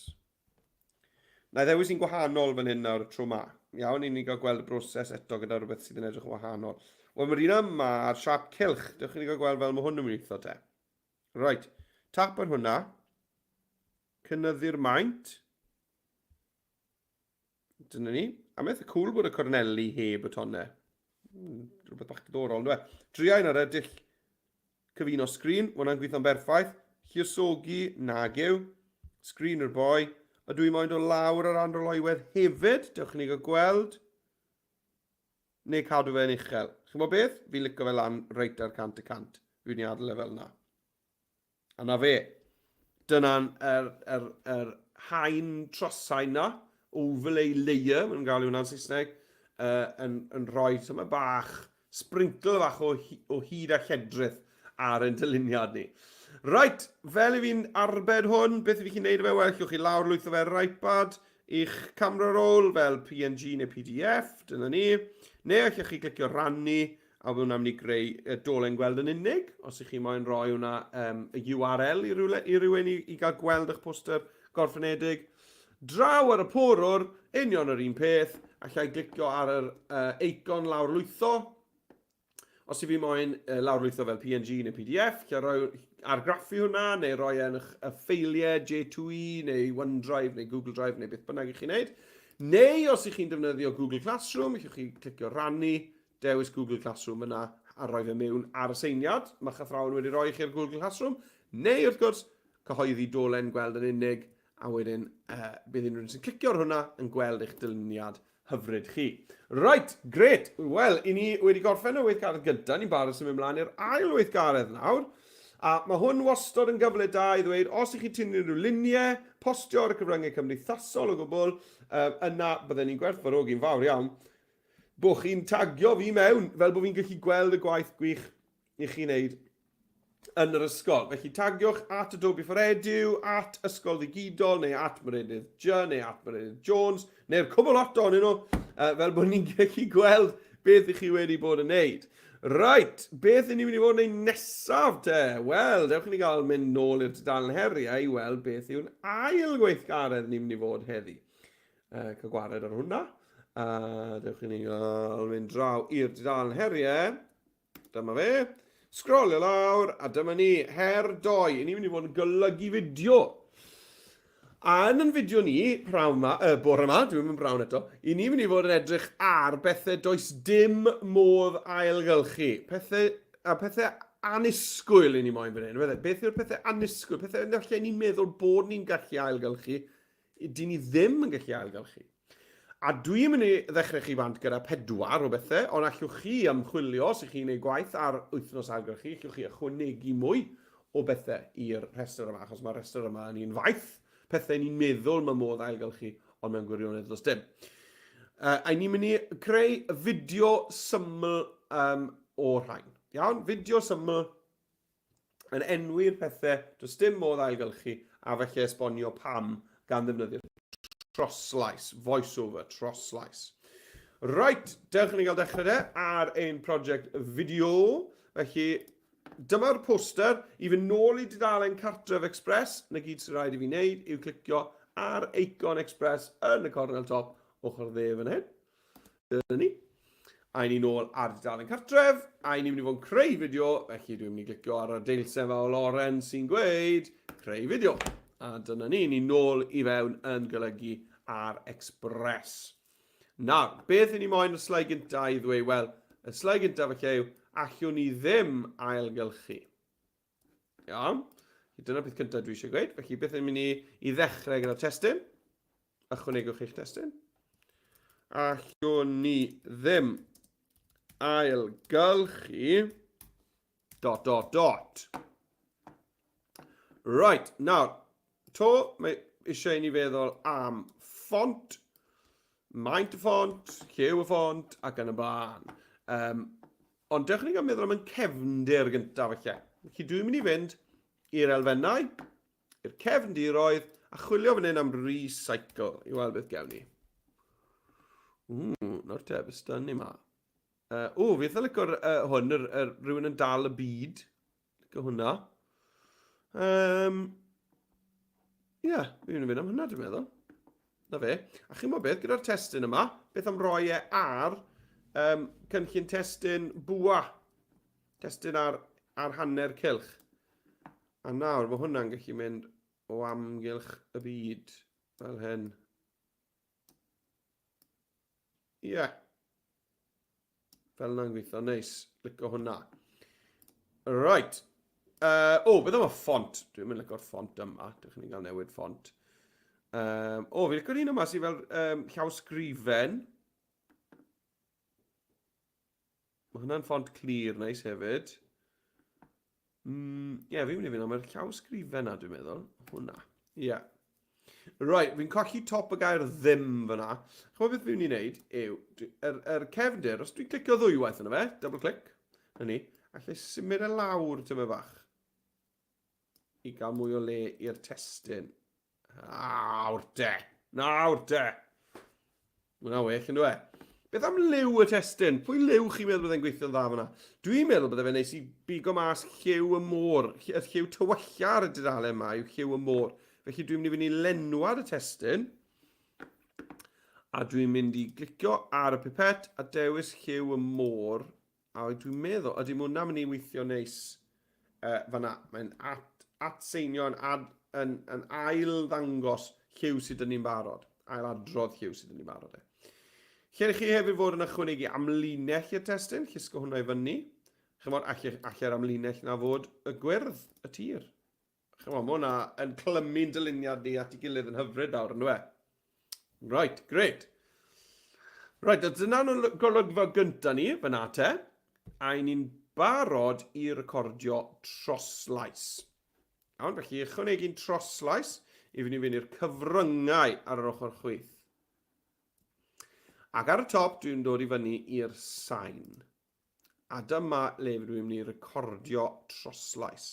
Na i ddewis un gwahanol fan hyn nawr y tro ma. Iawn, i ni gael gweld y broses eto gyda rhywbeth sydd yn edrych yn wahanol. Wel, mae'r un yma ar siap cylch. Dewch i ni gael gweld fel mae hwn yn mynd i weithio te. Right, tap ar hwnna. Cynyddu'r maint. Dyna ni. A mae'n eitha cool bod y corneli heb y tonnau. Hmm, rhywbeth bach diddorol, ynddo e? Dria un ar y dull Cyfuno sgrin, ma' hwnna'n gweithio'n berffaith. Lluosogi, nag yw. Sgrin yw'r boi. Ydw i moyn dod lawr ar anroloiwedd hefyd? Dewch i ni gael gweld. Neu cadw fe'n uchel. Chi'n gwybod beth? Fi'n licio fe lan reit ar 100%. Fi'n mynd i adael e fel yna. A na fe. Dyna'n yr, yr, yr haen troshaen na, overlay layer, maen nhw'n gael hwnna'n Saesneg, uh, yn, yn rhoi tyma bach, sprinkle bach o, o hyd a lledrith ar ein dyluniad ni. Right, fel i fi'n arbed hwn, beth i chi'n neud fe? Wel, allwch chi lawr lwytho fe ar yr iPad, i'ch camera roll fel PNG neu PDF, dyna ni. Neu allwch chi clicio rannu A bydd hwnna'n mynd i greu y dolen gweld yn unig, os ych chi moyn rhoi hwnna um, y URL i, rywle, i rywun i, i gael gweld eich poster gorffenedig. Draw ar y porwr, union yr un peth, allai glicio ar yr uh, eicon lawrlwytho. Os i fi moyn uh, lawrlwytho fel PNG neu PDF, lle roi argraffu hwnna, neu roi yn eich y ffeiliau J2E neu OneDrive neu Google Drive neu beth bynnag i chi'n neud. Neu os ych chi'n defnyddio Google Classroom, allwch chi clicio rannu, Dewis Google Classroom yna a rhoi fe mewn ar aseiniad mae'ch athrawon wedi rhoi i chi ar Google Classroom, neu wrth gwrs, cyhoeddi dolen gweld yn unig, a wedyn uh, bydd unrhyw un sy'n clicio ar hwnna yn gweld eich dyluniad hyfryd chi. Right, gret. Wel, i ni wedi gorffen y weithgaredd gyntaf, ni'n barod symud ymlaen i'r ail weithgaredd nawr. A mae hwn wastod yn gyfle da i ddweud, os ych chi'n tynnu unrhyw luniau, postio ar y cyfryngau cymdeithasol o gwbl, uh, yna bydden ni'n gwerthfawrogi'n fawr iawn Bo chi'n tagio fi mewn, fel bod fi'n gallu gweld y gwaith gwych i chi'n wneud yn yr ysgol. Felly tagiwch at Adobe for Edu, at Ysgol Ddigidol, neu at Meredydd J, neu at Meredydd Jones, neu'r cwbl lot ohonyn nhw, uh, fel bod ni'n gallu gweld beth i chi wedi bod yn neud. Right, beth ni'n mynd i fod yn neud nesaf te? Wel, dewch i ni gael mynd nôl i'r tudalen heriau i weld beth yw'n ail gweithgaredd ni'n mynd i fod heddi. Uh, cael gwared ar hwnna. A dewch i ni gael mynd draw i'r dudalen heriau. Dyma fe. Sgrolio lawr, a dyma ni, her doi. Ni'n mynd i fod yn golygu fideo. A yn yn fideo ni, prawn ma, uh, bore ma, dwi'n mynd brawn eto, i ni'n mynd i fod yn edrych ar bethau does dim modd ailgylchu. Pethau, a pethau annisgwyl i ni moyn fan hyn. Beth yw'r pethau annisgwyl? Pethau yn lle ni'n meddwl bod ni'n gallu ailgylchu, dyn ni ddim yn gallu ailgylchu. A dwi'n mynd i ddechrau chi bant gyda pedwar o bethau, ond allwch chi ymchwilio os ych chi'n gwneud gwaith ar wythnos ailgylchu, allwch chi ychwanegu mwy o bethau i'r rhestr yma, achos mae'r rhestr yma yn un faith, pethau ni'n meddwl mae modd ailgylchu, ond mewn gwirionedd does dim. A ni'n mynd i creu fideo syml um, o'r rhain. Iawn, fideo syml yn enwi'r pethau does dim modd ailgylchu a felly esbonio pam gan ddefnyddio troslais, voice-over, troslais. Right, dewch i ni gael dechrau de ar ein prosiect fideo. Felly, dyma'r poster. I fynd nôl i dudalen Cartref Express, na gyd sy'n rhaid i fi wneud yw clicio ar eicon Express yn y cornel top ochr dde fan hyn. Dyna ni. A i ni nôl ar dudalen cartref, a i ni'n mynd i fod yn creu fideo, felly dwi'n mynd i glicio ar y deilsen fawr oren sy'n gweud creu fideo. A dyna ni, ni nôl i fewn yn golygu ar Express. Nawr, beth i ni moyn y slide gyntaf i ddweud? Wel, y slide gyntaf felly yw, allwn ni ddim ailgylchu. Iawn. Dyna'r peth cyntaf dwi eisiau gweud. Felly, beth ni'n mynd i, i ddechrau gyda'r testun? Ychwanegwch eich testun. Allwn ni ddim ailgylchu dot dot dot. Right, nawr, to, mae eisiau i ni feddwl am ffont, maint y ffont, lliw y ffont, ac yn y blaen. Um, Ond dewch i ni gael meddwl am ein cefndir gyntaf felly. Felly dwi'n mynd i fynd i'r elfennau, i'r cefndiroedd, a chwilio fan hyn am recycle i weld beth gewn ni. Ww, nawr te, beth sydd ni ma? Uh, o, fi eitha licio'r uh, hwn, yr, yr, rhywun yn dal y byd. Licio hwnna. Um, Ie, yeah, fi'n mynd i fynd am hwnna, dwi'n meddwl. Na fe. A chi'n gwybod beth, gyda'r testun yma, beth am roi e ar um, cynllun testun bwa. Testun ar, ar hanner cylch. A nawr, mae hwnna'n gallu mynd o amgylch y byd, fel hyn. Ie. Yeah. Fel yna'n gweithio, neis. Licio hwnna. Right. Uh, o, beth am y ffont? Dwi'n mynd licio'r ffont yma. Dewch i ni gael newid ffont. Um, o, fi licio'r un yma sydd fel um, llawsgrifen. Mae hwnna'n ffont clir neis hefyd. Mm, ie, yeah, fi'n mynd i fynd am yr llawsgrifen na, dwi'n meddwl. Hwna. Ie. Yeah. Right, fi'n colli top y gair ddim fyna. Chymod beth fi'n mynd i wneud yw, yr, er cefndir, os dwi'n clicio ddwywaith yna fe, double click, na ni, allai symud e lawr tyma bach i gael mwy o le i'r testun. Nawr te! Nawr te! Mae hwnna'n well, yn dweud. Beth am liw y testun? Pwy liw chi'n meddwl byddai'n gweithio'n dda fyna? Dwi'n meddwl bydde fe'n neis i bigo mas lliw y môr. Y lliw tywylla ar y dudalen yma yw lliw y môr. Felly dwi'n mynd i fynd i lenwad y testun. A dwi'n mynd i glicio ar y pipet a dewis lliw y môr. A dwi'n meddwl, ydy mae hwnna'n mynd i weithio neis uh, fanna. Mae'n at, atseinio yn, ad, yn, yn ail ddangos lliw sydd yn ni'n barod. Ail adrodd lliw sydd yn ni'n barod. E. Lle chi hefyd fod yn ychwanegu amlinell i'r testun, llusgo hwnna i fyny. Chymod, allai'r amlinell na fod y gwyrdd, y tir. Chymod, mae hwnna yn clymu'n dyluniad ni at ei gilydd yn hyfryd nawr, yn dwi? Right, great. Right, a dyna'n golygfa gyntaf ni, fyna te. A i ni'n barod i recordio troslais. Iawn, felly ychwanegu'n troslais i fynd i fynd i'r cyfryngau ar yr ochr chwith. Ac ar y top, dwi'n dod i fyny i'r sain. A dyma le dwi'n mynd i recordio troslais.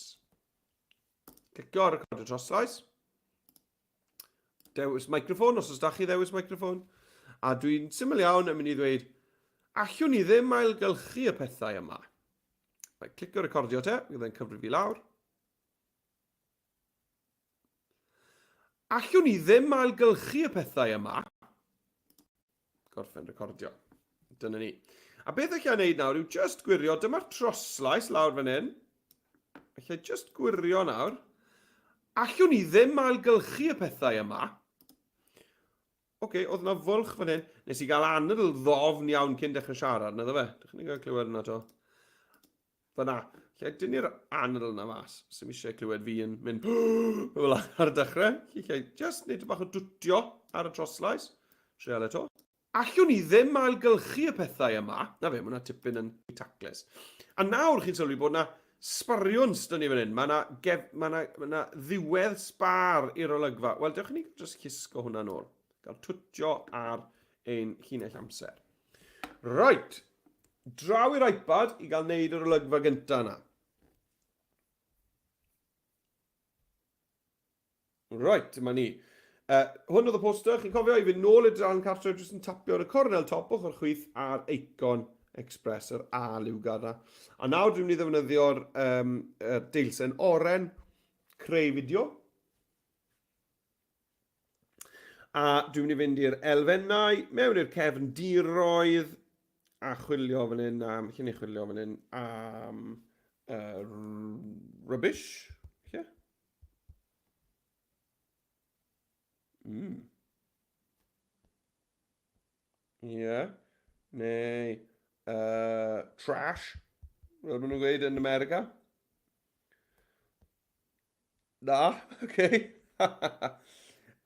Clicio ar recordio troslais. Dewis microffon, os oes da chi ddewis microffon. A dwi'n syml iawn yn mynd i ddweud, allwn ni ddim ailgylchu y pethau yma. Mae clicio recordio te, bydd e'n cyfrif i lawr. Allwn ni ddim ailgylchu y pethau yma. Gorffen recordio. Dyna ni. A beth allai wneud nawr yw just gwirio, dyma'r troslais lawr fan hyn. Allai just gwirio nawr. Allwn ni ddim ailgylchu y pethau yma. Oce, okay, oedd yna fwlch fan hyn. Nes i gael anadl ddofn iawn cyn dechrau siarad, na ddo fe? Dych chi'n gael clywed yna to. Fyna. Lle dynnu'r anadl yna mas. Sy'n eisiau clywed fi yn mynd fel ar y dechrau. Lle just neud bach o dwtio ar y troslais. Trial eto. Allwn ni ddim ailgylchu y pethau yma. Na fe, mae hwnna tipyn yn taclus. A nawr chi'n sylwi bod yna sbariwns dyn ni fan hyn. Mae yna, gef, mae yna, mae yna ddiwedd sbar i'r olygfa. Wel, dewch i ni just llusgo hwnna nôl. Gael twtio ar ein llinell amser. Right, draw i'r iPad i gael neud yr olygfa gyntaf yna. Right, dyma ni. Hwn oedd y poster, chi'n cofio i fynd nôl i'r dudalen cartref jyst yn tapio ar y cornel top ochr chwith a'r eicon Express, yr A liwgar na. A nawr dwi'n mynd i ddefnyddio'r um, er deilsen oren, creu fideo. A dwi'n mynd i fynd i'r elfennau, mewn i'r cefndiroedd, a chwilio fan hyn am, lle ni chwilio fan hyn am rubbish, lle? Ie. Yeah. Neu trash, fel maen nhw'n gweud yn America. Na, oce.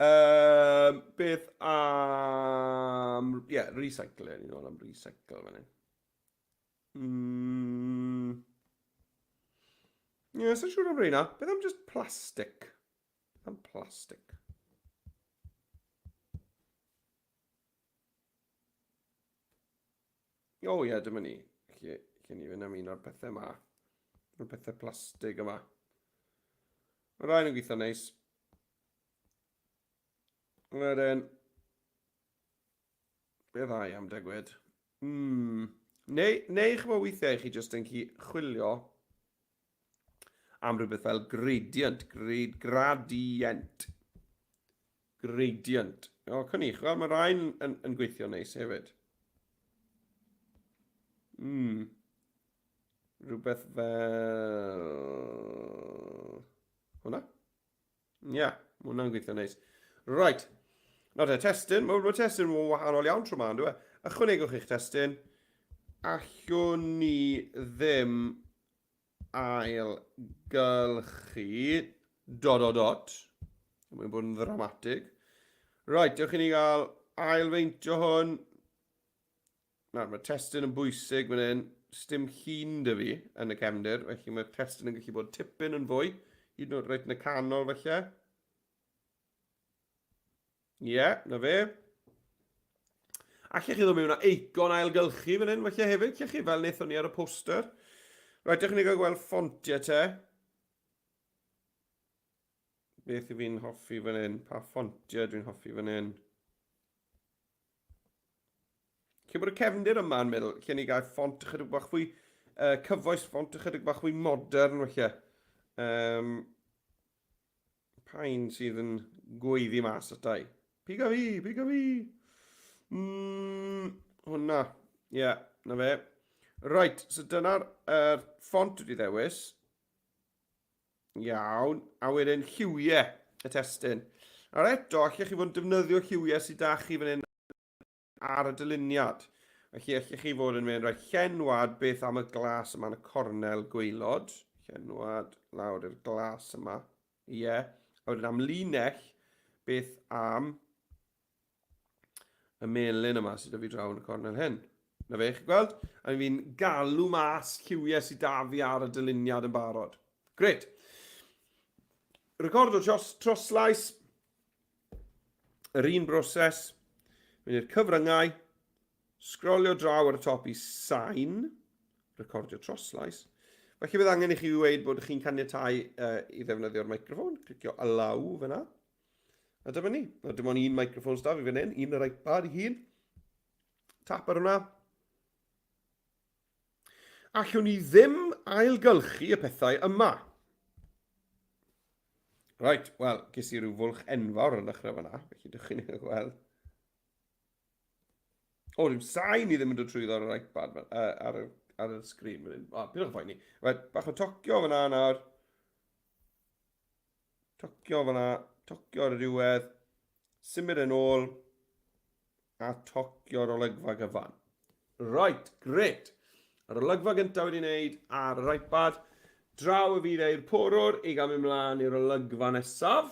Um, beth am... Ie, yeah, recycle. Ni'n ôl am recycle fan hyn. Ie, yeah, sa'n siŵr am reina. Beth am just plastic? Beth am plastic? O ie, dyma ni. Lle, lle ni fynd am un o'r pethau yma. O'r pethau plastig yma. Mae rhain yn gweithio neis. Wedyn, beth ai am degwyd? Neu, neu chymod weithiau chi jyst yn chi chwilio am rhywbeth fel gradient, grade, gradient. Gradient. O, cwn i, chwel, mae rhain yn, yn gweithio neis hefyd. Rhywbeth fel... Hwna? Ie, yeah, mae hwnna'n gweithio neis. Right. Nawr te, testun. Mae ma testun yn wahanol iawn tro ma, ynddo e? Ychwanegwch eich testun. Allwn ni ddim ailgylchu dot dot dot. Mae'n bod yn ddramatig. Right, dewch i ni gael ailfeintio hwn. Nawr, mae testun yn bwysig fan hyn. Sdim llun dy fi yn y cefndir, felly mae'r testun yn gallu bod tipyn yn fwy. Hyd yn oed reit yn y canol, felly. Ie, yeah, na fe. Allech chi ddod mewn â eicon ailgylchu fan hyn, felly hefyd, lle chi, fel wnaethon ni ar y poster. Rhaid, dewch ni gael gweld ffontiau te. Beth yw fi'n hoffi fan hyn? Pa ffontiau dwi'n hoffi fan hyn? Lle bod y cefndir yma yn meddwl, lle ni gael ffont ychydig bach fwy cyfoes, ffont ychydig bach fwy modern, felly. Pa un sydd yn gweiddi mas ata i? Piga fi, piga fi! Hwnna. Ie, yeah, na fe. Right, so dyna'r er, ffont wedi ddewis. Iawn. A wedyn lliwiau y testun. Nawr eto, allech chi fod yn defnyddio lliwiau sydd da chi fan hyn ar y dyluniad. Felly allech chi fod yn mynd, rhaid llenwad beth am y glas yma yn y cornel gwaelod. Llenwad lawr i'r glas yma. Ie. Yeah. A wedyn am linell, beth am y melyn yma sydd 'da fi draw yn y cornel hyn. Na fe, chi'n gweld? A fi'n galw mas lliwiau sydd da fi ar y dyluniad yn barod. Gret. Recordo tros, troslais. Yr un broses, mynd i'r cyfryngau, sgrolio draw ar y top i sain, recordio troslais. Felly bydd angen i chi ddweud bod chi'n caniatau i ddefnyddio'r microffon, clicio allow fyna. A dyma ni. Na, dim ond un microffon sda fi fan hyn, un yr iPad i hun. Tap ar hwnna. Allwn ni ddim ailgylchu y pethau yma. Right, wel, ges i rhyw fwlch enfawr yn dechrau fanna, felly dych chi'n ei gweld. O, dim sain i ddim yn dod trwyddo ar yr iPad, ar, y, ar y sgrin. O, pidwch yn poeni. Right, bach o tocio fanna nawr. Tocio fanna, tocio ar y diwedd. Symud yn ôl a tocio'r olygfa gyfan. Right, great. Yr olygfa gyntaf wedi wneud ar yr iPad. Draw y fi i'r porwr i gael mynd mlaen i'r olygfa nesaf.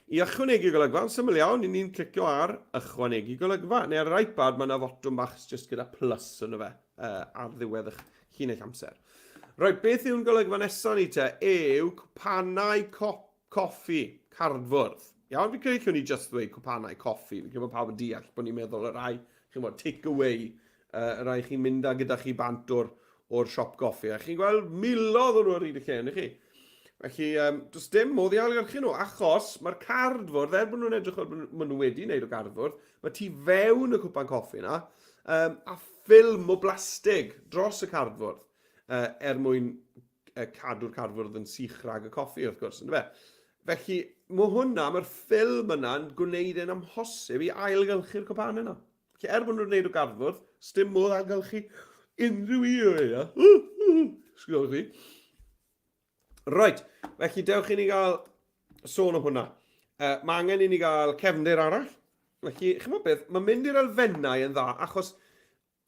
I ychwanegu golygfa, yn syml iawn, i ni'n clicio ar ychwanegu golygfa. Neu ar yr iPad, mae yna fotwm bach jyst gyda plus yno fe ar ddiwedd eich llinell amser. Rhaid, beth yw'n golygfa nesaf ni te? Yw cwpanau coffi, cardfwrdd. Iawn, fi'n credu llwn ni just ddweud cwpanau coffi. Fi'n credu bod pawb yn deall bod ni'n meddwl y rai, chi'n bod, take away, y rai chi'n mynd â gyda chi bant o'r, or siop goffi. A chi'n gweld milodd o'n nhw ar hyd y lle, ydych chi? Felly, does dim modd i ailgylchu nhw, achos mae'r cardfwrdd, er bod nhw'n edrych fel bod nhw wedi wneud o gardfwrdd, mae tu fewn y cwpan coffi yna, a ffilm o blastig dros y cardfwrdd, er mwyn cadw'r cardfwrdd yn sych rhag y coffi, wrth gwrs, ynddo fe? Felly, mae hwnna, mae'r ffilm yna'n gwneud e'n amhosib i ailgylchu'r cwpan yna. Felly, er bod nhw'n gwneud o gardfwrdd, sdim modd ailgylchu unrhyw un o'r rheina. Sgwylwch chi. Right, felly dewch i ni gael sôn o hwnna. Mae angen i ni gael cefndir arall. Felly, chi'n beth, mae'n mynd i'r elfennau yn dda, achos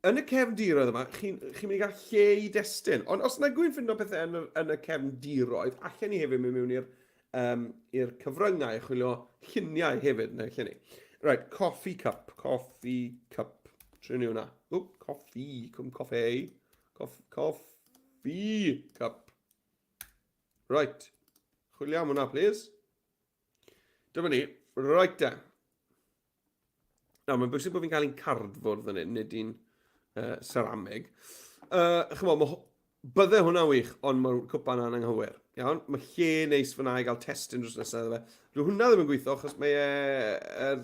yn y cefndiroedd yma, chi'n chi mynd i gael lle i destun. Ond os nag wy'n ffindo pethau yn y, yn y cefndiroedd, allan ni hefyd mynd mewn i'r um, i'r cyfryngau a chwilio lluniau hefyd yn y lle ni. Right, coffee cup, coffee cup. Trin ni hwnna. Wp, coffee, cwm coffe. Coff, coffee cup. Right. Chwilio am hwnna, please. Dyma ni. Right de. Nawr, mae'n bwysig bod fi'n cael un cardfwrdd yn hyn, nid un ceramig. Chymod, mae, bydde hwnna'n wych, ond mae'r cwpan yna'n anghywir. Iawn? Mae lle neis fyna i gael testyn drws nesaf iddo fe. Dwi hwnna ddim yn gweithio, achos mae e, er,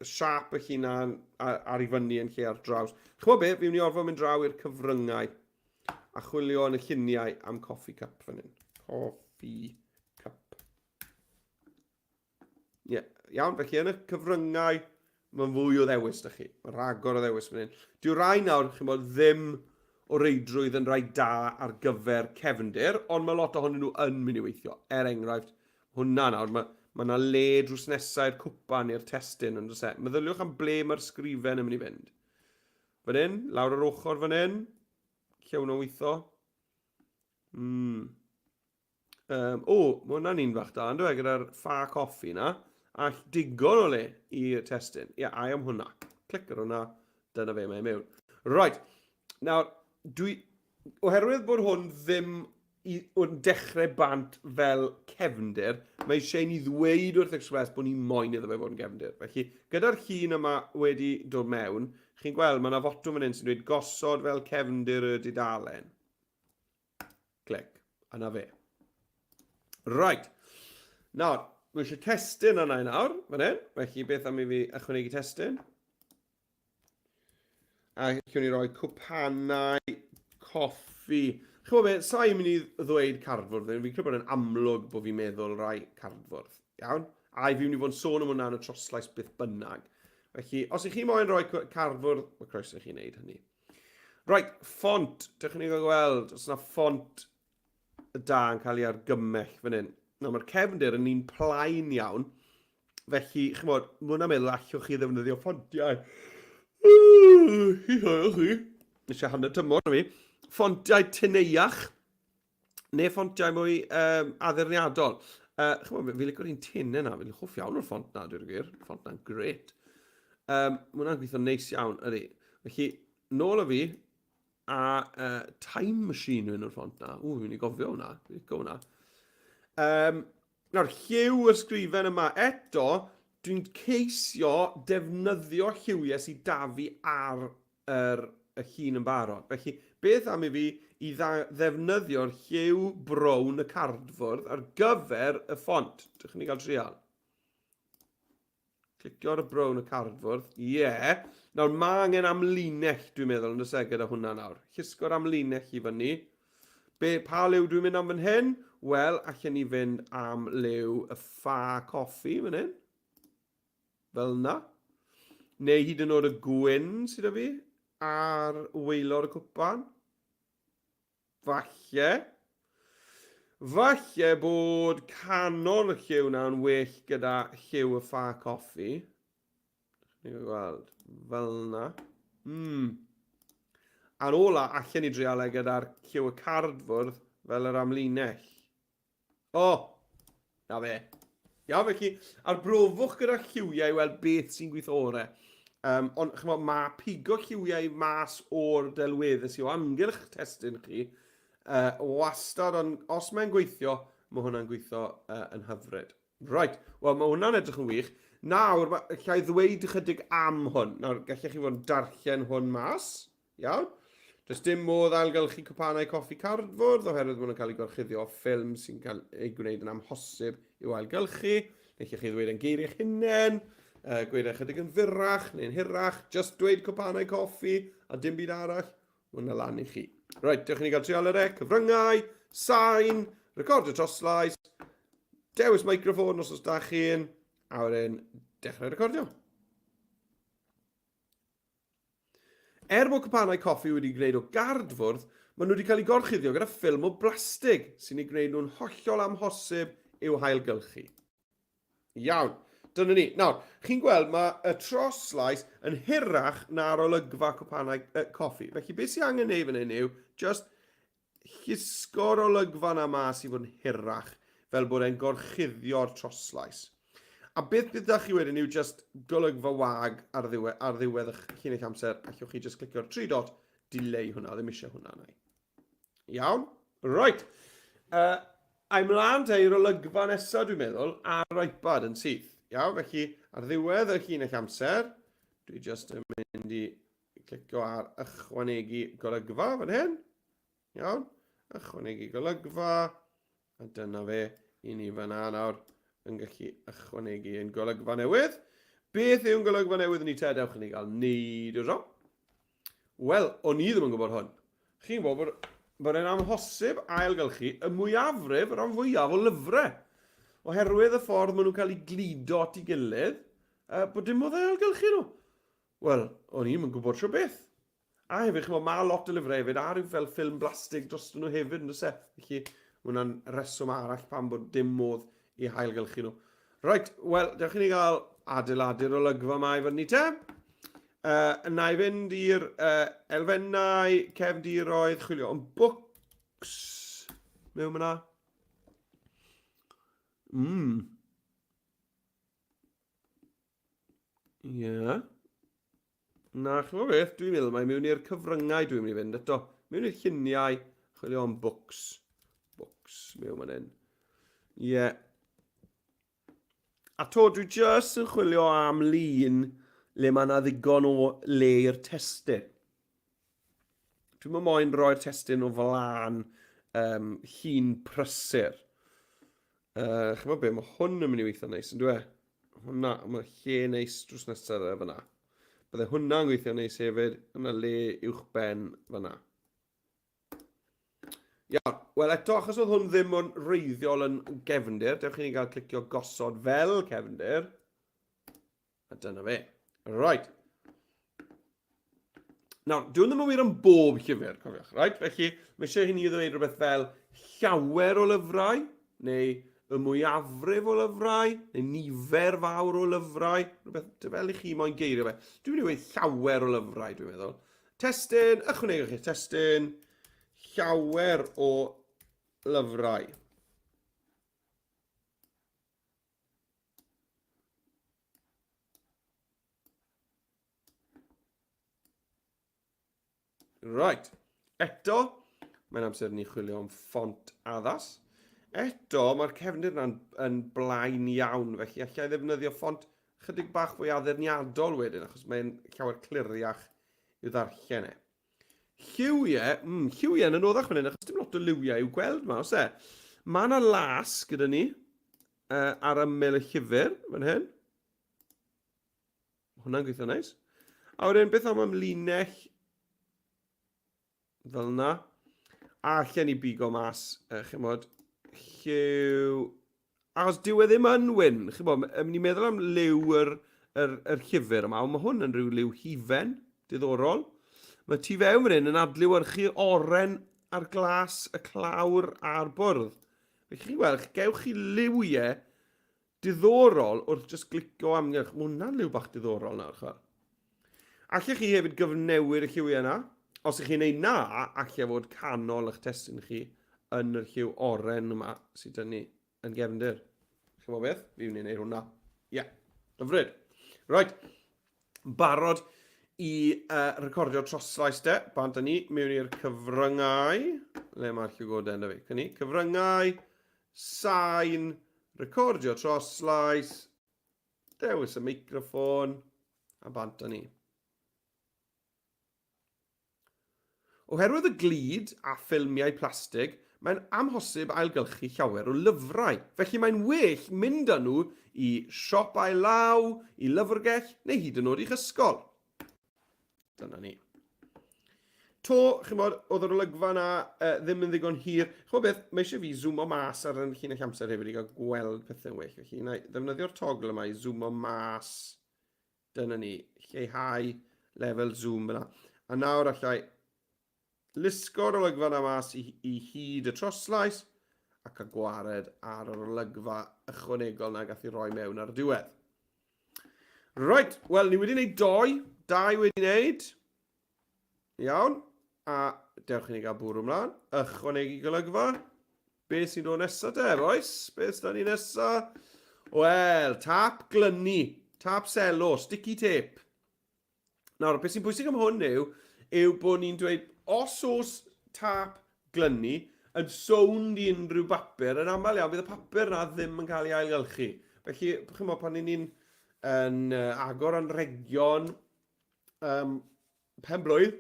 siap y hunan ar, ar i fyny yn lle ar draws. Chymod be, fi'n mynd i orfod mynd draw i'r cyfryngau a chwilio yn y lluniau am coffee cup fan hyn. Coffee cup. Ie, yeah, iawn, felly yn y cyfryngau, mae'n fwy o ddewis da chi. Mae rhagor o ddewis fan hyn. Dyw rai nawr, chi'n bod, ddim o reidrwydd yn rhai da ar gyfer cefndir, ond mae lot ohonyn nhw yn mynd i weithio. Er enghraifft, hwnna nawr, mae mae yna le drws nesaf i'r cwpan i'r testun, yn does e? Meddyliwch am ble mae'r sgrifen yn mynd i fynd. Fan hyn, lawr yr ochr fan hyn, lle hwnna'n weithio. Um, o, mae hwnna'n un fach da, ynddo e, gyda'r ffa coffi na. A digon o le i'r testun. Ie, yeah, ai am hwnna. Clic ar hwnna, dyna fe, mae'n mewn. Right, nawr, dwi... Oherwydd bod hwn ddim i, yn dechrau bant fel cefndir, mae eisiau i ni ddweud wrth Express bod ni moyn iddo fe fod yn gefndir. Felly, gyda'r llun yma wedi dod mewn, chi'n gweld mae yna fotwm fan hyn sy'n dweud gosod fel cefndir y dudalen. Clic. A na fe. Right. Nawr, mae eisiau testun arna i nawr, fan hyn. Felly, beth am i fi ychwanegu testun? A allwn ni roi cwpanau coffi. Chymod be, sa i'n mynd i ddweud cardfwrdd, fi'n credu bod yn amlwg bod fi'n meddwl rai cardfwrdd. Iawn? A i fi'n mynd i fod yn sôn am hwnna yn y troslais beth bynnag. Felly, os ych chi moyn rhoi cardfwrdd, mae croeso i chi wneud hynny. Right, ffont. Dewch i ni gael gweld os yna ffont da yn cael ei argymell fan hyn. Nawr, mae'r cefndir yn un plaen iawn. Felly, chymod, mae hwnna'n meddwl allwch chi ddefnyddio ffontiau. Hi chi. Nes i hanner tymor na fi. Ffontiau teneuach. Neu ffontiau mwy um, addurniadol. Chymod, fi'n licio'r un tin yna. Fi'n hoff iawn o'r ffont na, dwi'n gwir. Ffont na'n gret. Mae hwnna'n gweithio neis iawn, ydy. Felly, nôl o fi, a Time Machine yw enw'r ffont na. Ww, fi'n mynd i gofio hwnna. Fi'n licio hwnna. Um, nawr, lliw yr sgrifen yma eto, dwi'n ceisio defnyddio lliwiau sydd da fi ar yr, y llun yn barod. Felly, beth am i fi i ddefnyddio'r lliw brown y cardfwrdd ar gyfer y ffont? Dych chi'n gael trial. Clicio ar y brown y cardfwrdd. Ie. Yeah. Nawr, mae angen amlinell, dwi'n meddwl, yn oes e, gyda hwnna nawr. Llusgo'r amlinell i fyny. Be, pa liw dwi'n mynd am fan hyn? Wel, allan ni fynd am liw y ffa coffi fan hyn. Fel yna. Neu hyd yn oed y gwyn sydd â fi ar waelod y cwpan. Falle. Falle bod canol y lliw na'n well gyda lliw y ffa coffi. Ni'n gweld. Fel yna. A'n ola, allen ni drial e gyda'r lliw y cardfwrdd fel yr amlinell. O! Na fe. Iawn, felly, arbrofwch gyda lliwiau i weld beth sy'n gweithio orau. Um, ond, chymod, mae pigo lliwiau mas o'r delweddau sy'n o amgylch testun chi, uh, wastad, ond os mae'n gweithio, mae hwnna'n gweithio uh, yn hyfryd. Right, wel mae hwnna'n edrych yn wych. Nawr, llai ddweud ychydig am hwn. Nawr, gallech chi fod yn darllen hwn mas. Iawn? Does dim modd ailgylchu cwpanau coffi cardfwrdd oherwydd maen nhw'n cael eu gorchuddio â ffilm sy'n cael ei gwneud yn amhosib i'w ailgylchu. Neu chi ddweud yn geiriau eich hunain, uh, gweud e chydig yn fyrrach neu'n hirach, just dweud cwpanau coffi a dim byd arall. Mae hwnna lan i chi. Reit, dewch i ni gael trial yr e, cyfryngau, sain, recordio troslais, dewis microffon os oes da chi'n, a wedyn dechrau recordio. Er bod cwpanau coffi wedi gwneud o gardfwrdd, maen nhw wedi cael eu gorchuddio gyda ffilm o blastig sy'n eu gwneud nhw'n hollol amhosib i'w hailgylchu. Iawn, dyna ni. Nawr, chi'n gweld mae y troslais yn hirach na'r olygfa cwpanau uh, coffi. Felly beth sy'n angen neud fan hyn yw just llusgo'r olygfa 'na mas i fod yn hirach, fel bod e'n gorchuddio'r troslais. A beth bydd da chi wedyn yw just golygfa wag ar ddiwedd, ar ddiwedd eich llinell amser, allwch chi just clicio'r tri dot, dileu hwnna, ddim eisiau hwnna nai. Iawn? Right. Uh, a ymlaen te i'r olygfa nesaf dwi'n meddwl, ar iPad yn syth. Iawn, felly ar ddiwedd y llinell amser, dwi just yn mynd i Clicio ar ychwanegu golygfa fan hyn. Iawn. Ychwanegu golygfa. A dyna fe i ni fan'na nawr yn gallu ychwanegu ein golygfa newydd. Beth yw'n golygfa newydd ni te? Dewch i ni gael neud o dro. Wel, o'n i ddim yn gwybod hwn. Chi'n gwybod bod, bod e'n amhosib ailgylchu y mwyafrif, y rhan fwyaf o lyfrau. Oherwydd y ffordd maen nhw'n cael eu gludo at ei gilydd, uh, bod dim modd ailgylchu nhw. Wel, o'n i'm yn gwybod shwt beth. A hefyd, chimod, mae lot o lyfrau hefyd, a rhyw fel ffilm blastig drostyn nhw hefyd, yn does e? Felly, mae hwnna'n reswm arall pam bod dim modd i hailgylchu nhw. Right, wel, dewch i ni gael adeiladu'r olygfa yma i fyny te. Uh, na i fynd i'r uh, elfennau, cefndiroedd, chwilio am books mewn yna. Mm. Ie. Yeah. Na, chi'n gwybod beth, dwi'n meddwl mae mewn i'r cyfryngau dwi'n mynd i fynd eto. Mewn i'r lluniau, chwilio am books. Books, mewn fan hyn. Ie. Yeah. A to, dwi jyst yn chwilio am lun le mae yna ddigon o le i'r testun. Dwi'm yn moyn roi'r testun o flaen um, llun prysur. Uh, Chymod be, mae hwn yn mynd i weithio neis, yn dwi? E? Hwna, mae lle neis drws nesaf e fyna. Bydde hwnna'n gweithio neis hefyd, yna le uwch ben fyna. Iawn, wel eto, achos oedd hwn ddim yn reiddiol yn gefndir, dewch i ni gael clicio gosod fel cefndir. A dyna fe. Right. Nawr, dwi'n ddim yn wir am bob llyfr, cofiwch, right? Felly, mae eisiau i ni ddweud rhywbeth fel llawer o lyfrau, neu y mwyafrif o lyfrau, neu nifer fawr o lyfrau, rhywbeth fel i chi moyn geirio fe. Dwi'n mynd i weud llawer o lyfrau, dwi'n meddwl. Testun, ychwanegwch chi'r testun, llawer o lyfrau. Right. Eto, mae'n amser ni chwilio am ffont addas. Eto, mae'r cefndir yna'n yn blaen iawn, felly allai ddefnyddio ffont chydig bach fwy addurniadol wedyn, achos mae'n llawer cliriach i'w ddarllen e. Lliwiau, mm, lliwiau yn anoddach fan hyn, achos dim lot o liwiau i'w gweld ma, oes e? Mae yna las gyda ni uh, ar ymyl y llyfr fan hyn. Hwna'n gweithio neis. A wedyn, beth am amlinell fel yna? A allan ni bigo mas, uh, chymod, lliw... Achos dyw e ddim yn wyn, chymod, ni'n meddwl am liw yr, yr, yr llyfr yma, ond mae hwn yn rhyw liw hufen, diddorol. Mae tu fewn fan hyn yn adlewyrchu oren ar glas y clawr a'r bwrdd. Felly chi'n gweld, gewch chi liwiau Diddorol wrth jyst glicio amgylch. Mae hwnna'n liw bach diddorol nawr, chwel. Allech chi hefyd gyfnewid y lliwiau yna. Os ych chi'n neud na, allai fod canol eich testun chi yn yr lliw oren yma sydd dyn ni yn gefndir. Chi'n gwybod beth? Fi'n mynd i wneud hwnna. Ie, yeah. Hyfryd. Right. Barod i recordio troslais de. Bant â ni mewn i'r cyfryngau. Le mae'r llygoden da fi? Cynni. Cyfryngau, sain, recordio troslais, dewis y meicroffon, a bant â ni. Oherwydd y glud a ffilmiau plastig, mae'n amhosib ailgylchu llawer o lyfrau, felly mae'n well mynd â nhw i siop ail law, i lyfrgell neu hyd yn oed i'ch ysgol. Dyna ni. To, chimod, oedd yr olygfa yna uh, ddim yn ddigon hir. Chimod beth, mae eisiau fi zoomo mas ar yn llinell amser hefyd i gael gweld pethau'n well. Felly, na i ddefnyddio'r togl yma i zoomo mas. Dyna ni, lleihau lefel zoom fyna. A nawr allai lusgo'r olygfa yna mas i, i hyd y troslais ac a gwared ar yr olygfa ychwanegol na gath i roi mewn ar y diwedd. Right, wel, ni wedi gwneud doi, dau wedi gwneud. Iawn, a dewch i ni gael bwrw ymlaen. Ychwanegu golygfa. Be sy'n dod nesaf te, boys? Beth sy'n ni nesaf? Wel, tap glynu, tap selo, sticky tape. Nawr, beth sy'n bwysig am hwn yw, yw bod ni'n dweud, os oes tap glynu yn sownd i unrhyw bapur, yn aml iawn bydd y papur na ddim yn cael ei ailgylchu. Felly, chymod, pan ni'n yn agor anrhegion pen blwydd,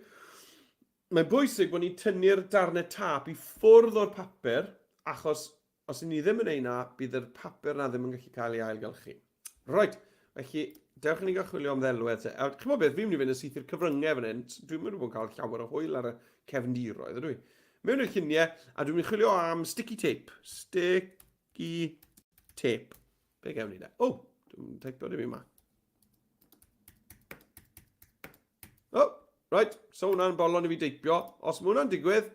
mae'n bwysig bod ni'n tynnu'r darnau tâp i ffwrdd o'r papur, achos os ni ddim yn ei na, bydd yr papur na ddim yn gallu cael ei ailgylchu. Right, felly dewch i ni gael chwilio am ddelwedd te. A chymod beth, fi'n mynd i fynd yn syth i'r cyfryngau fan hyn. Dwi'n mynd i bod yn cael llawer o hwyl ar y cefndiroedd, ydw i? Mewn i'r lluniau, a dwi'n mynd i chwilio am sticky tape. Sticky tape. Be gewn ni da? O, dwi'n teipio dim yma. O, oh, right, so hwnna'n bolon i fi deipio. Os mae hwnna'n digwydd,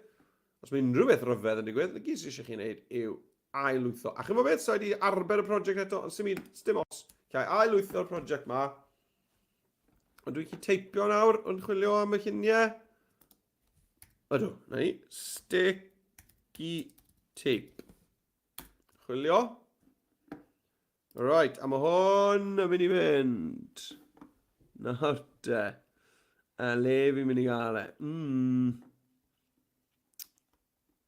os mae unrhyw beth rhyfedd yn digwydd, na gyd sydd eisiau chi wneud yw ail-lwytho. A chymod beth, so wedi arber y prosiect eto, ond sy'n mynd, dim os. Llai ail-lwytho'r prosiect ma. Ond dwi'n chi teipio nawr yn chwilio am y lluniau. Ydw, na ni. Sticky tape. Chwilio. Right, a mae hwn yn mynd i fynd. Nawr te. A le fi'n mynd i gael e?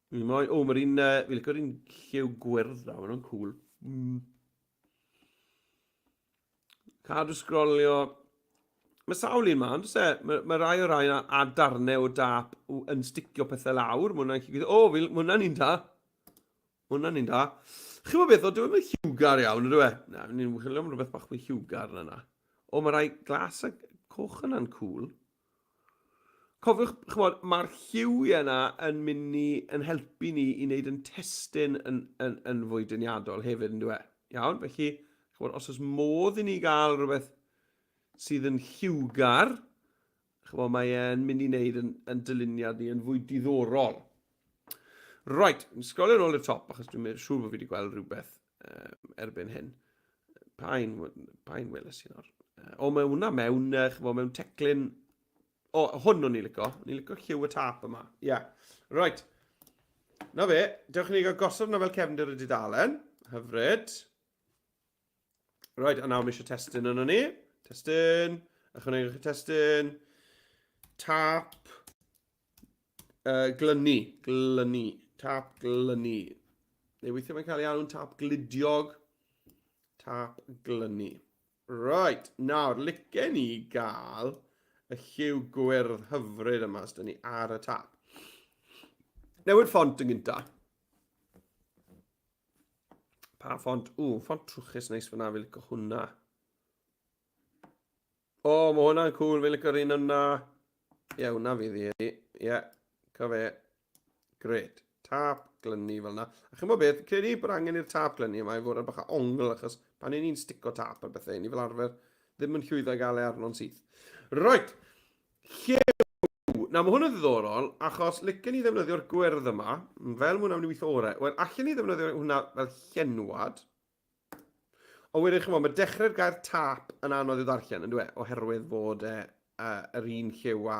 Fi moyn... O, mae'r un... Uh, fi'n licio'r un lliw gwyrdd na, maen nhw'n cool. Cadw sgrolio. Mae sawl un ma, ond e? Mae, mae rai o rai a, a darnau o dap yn sticio pethau lawr. Mae hwnna'n gallu... O, mae hwnna'n un da. Mae hwnna'n un da. Chi'n gwybod beth, o, dyw e'n lliwgar iawn, ydw e? Na, ni'n chwilio am rhywbeth bach mwy lliwgar na na. O, mae rai glas a coch yna'n cool. Cofiwch, chymod, mae'r lliwiau yna yn mynd i, yn helpu ni i wneud yn testun yn, yn, yn fwy dyniadol hefyd, yn dweud. E? Iawn, felly, chymod, os oes modd i ni gael rhywbeth sydd yn lliwgar, chymod, mae e'n mynd i wneud yn, yn dyluniad ni yn fwy diddorol. Right, yn sgrolio nôl i'r top, achos dwi'n siŵr bod fi wedi gweld rhywbeth erbyn hyn. Pa un, pa un weles i nawr? O, mae hwnna mewn, chymod, mewn teclyn... O, hwn o'n i licio. O'n i licio lliw y tap yma. Ie. Yeah. Right. Na fe, dewch i ni gael gosod hwnna fel cefndir y dudalen. Hyfryd. Right, a nawr mae eisiau testun yno ni. Testun. Ychwanegwch y testun. Tap. Glynu, glynu, tap glynu. Neu weithiau mae'n cael ei alw'n tap gludiog. Tap glynu. Right, nawr, licen ni gael y lliw gwyrdd hyfryd yma sydd ni ar y tap. Newid ffont yn gynta. Pa ffont? Ww, ffont trwchus neis fyna, fi licio hwnna. O, oh, mae hwnna'n cool, fi'n licio'r un yna. Ie, yeah, hwnna fydd i. Ie, yeah, co fe. Gret. Tap glynu fel yna. A chymod beth, credu bod angen i'r tap glynu yma i fod ar bach o ongl, achos pan ni'n stico tap ar bethau, ni fel arfer ddim yn llwyddo i gael e arno'n syth. Right, lliw. Na, mae hwn yn ddiddorol, achos licen i ddefnyddio'r gwyrdd yma, fel mae hwnna'n mynd i weithio orau. Wel, allan ni ddefnyddio hwnna fel llenwad, Ond wedyn, chymod, mae dechrau'r gair tap yn anodd i'w ddarllen, yn dweud, oherwydd fod e, uh, yr un lliw a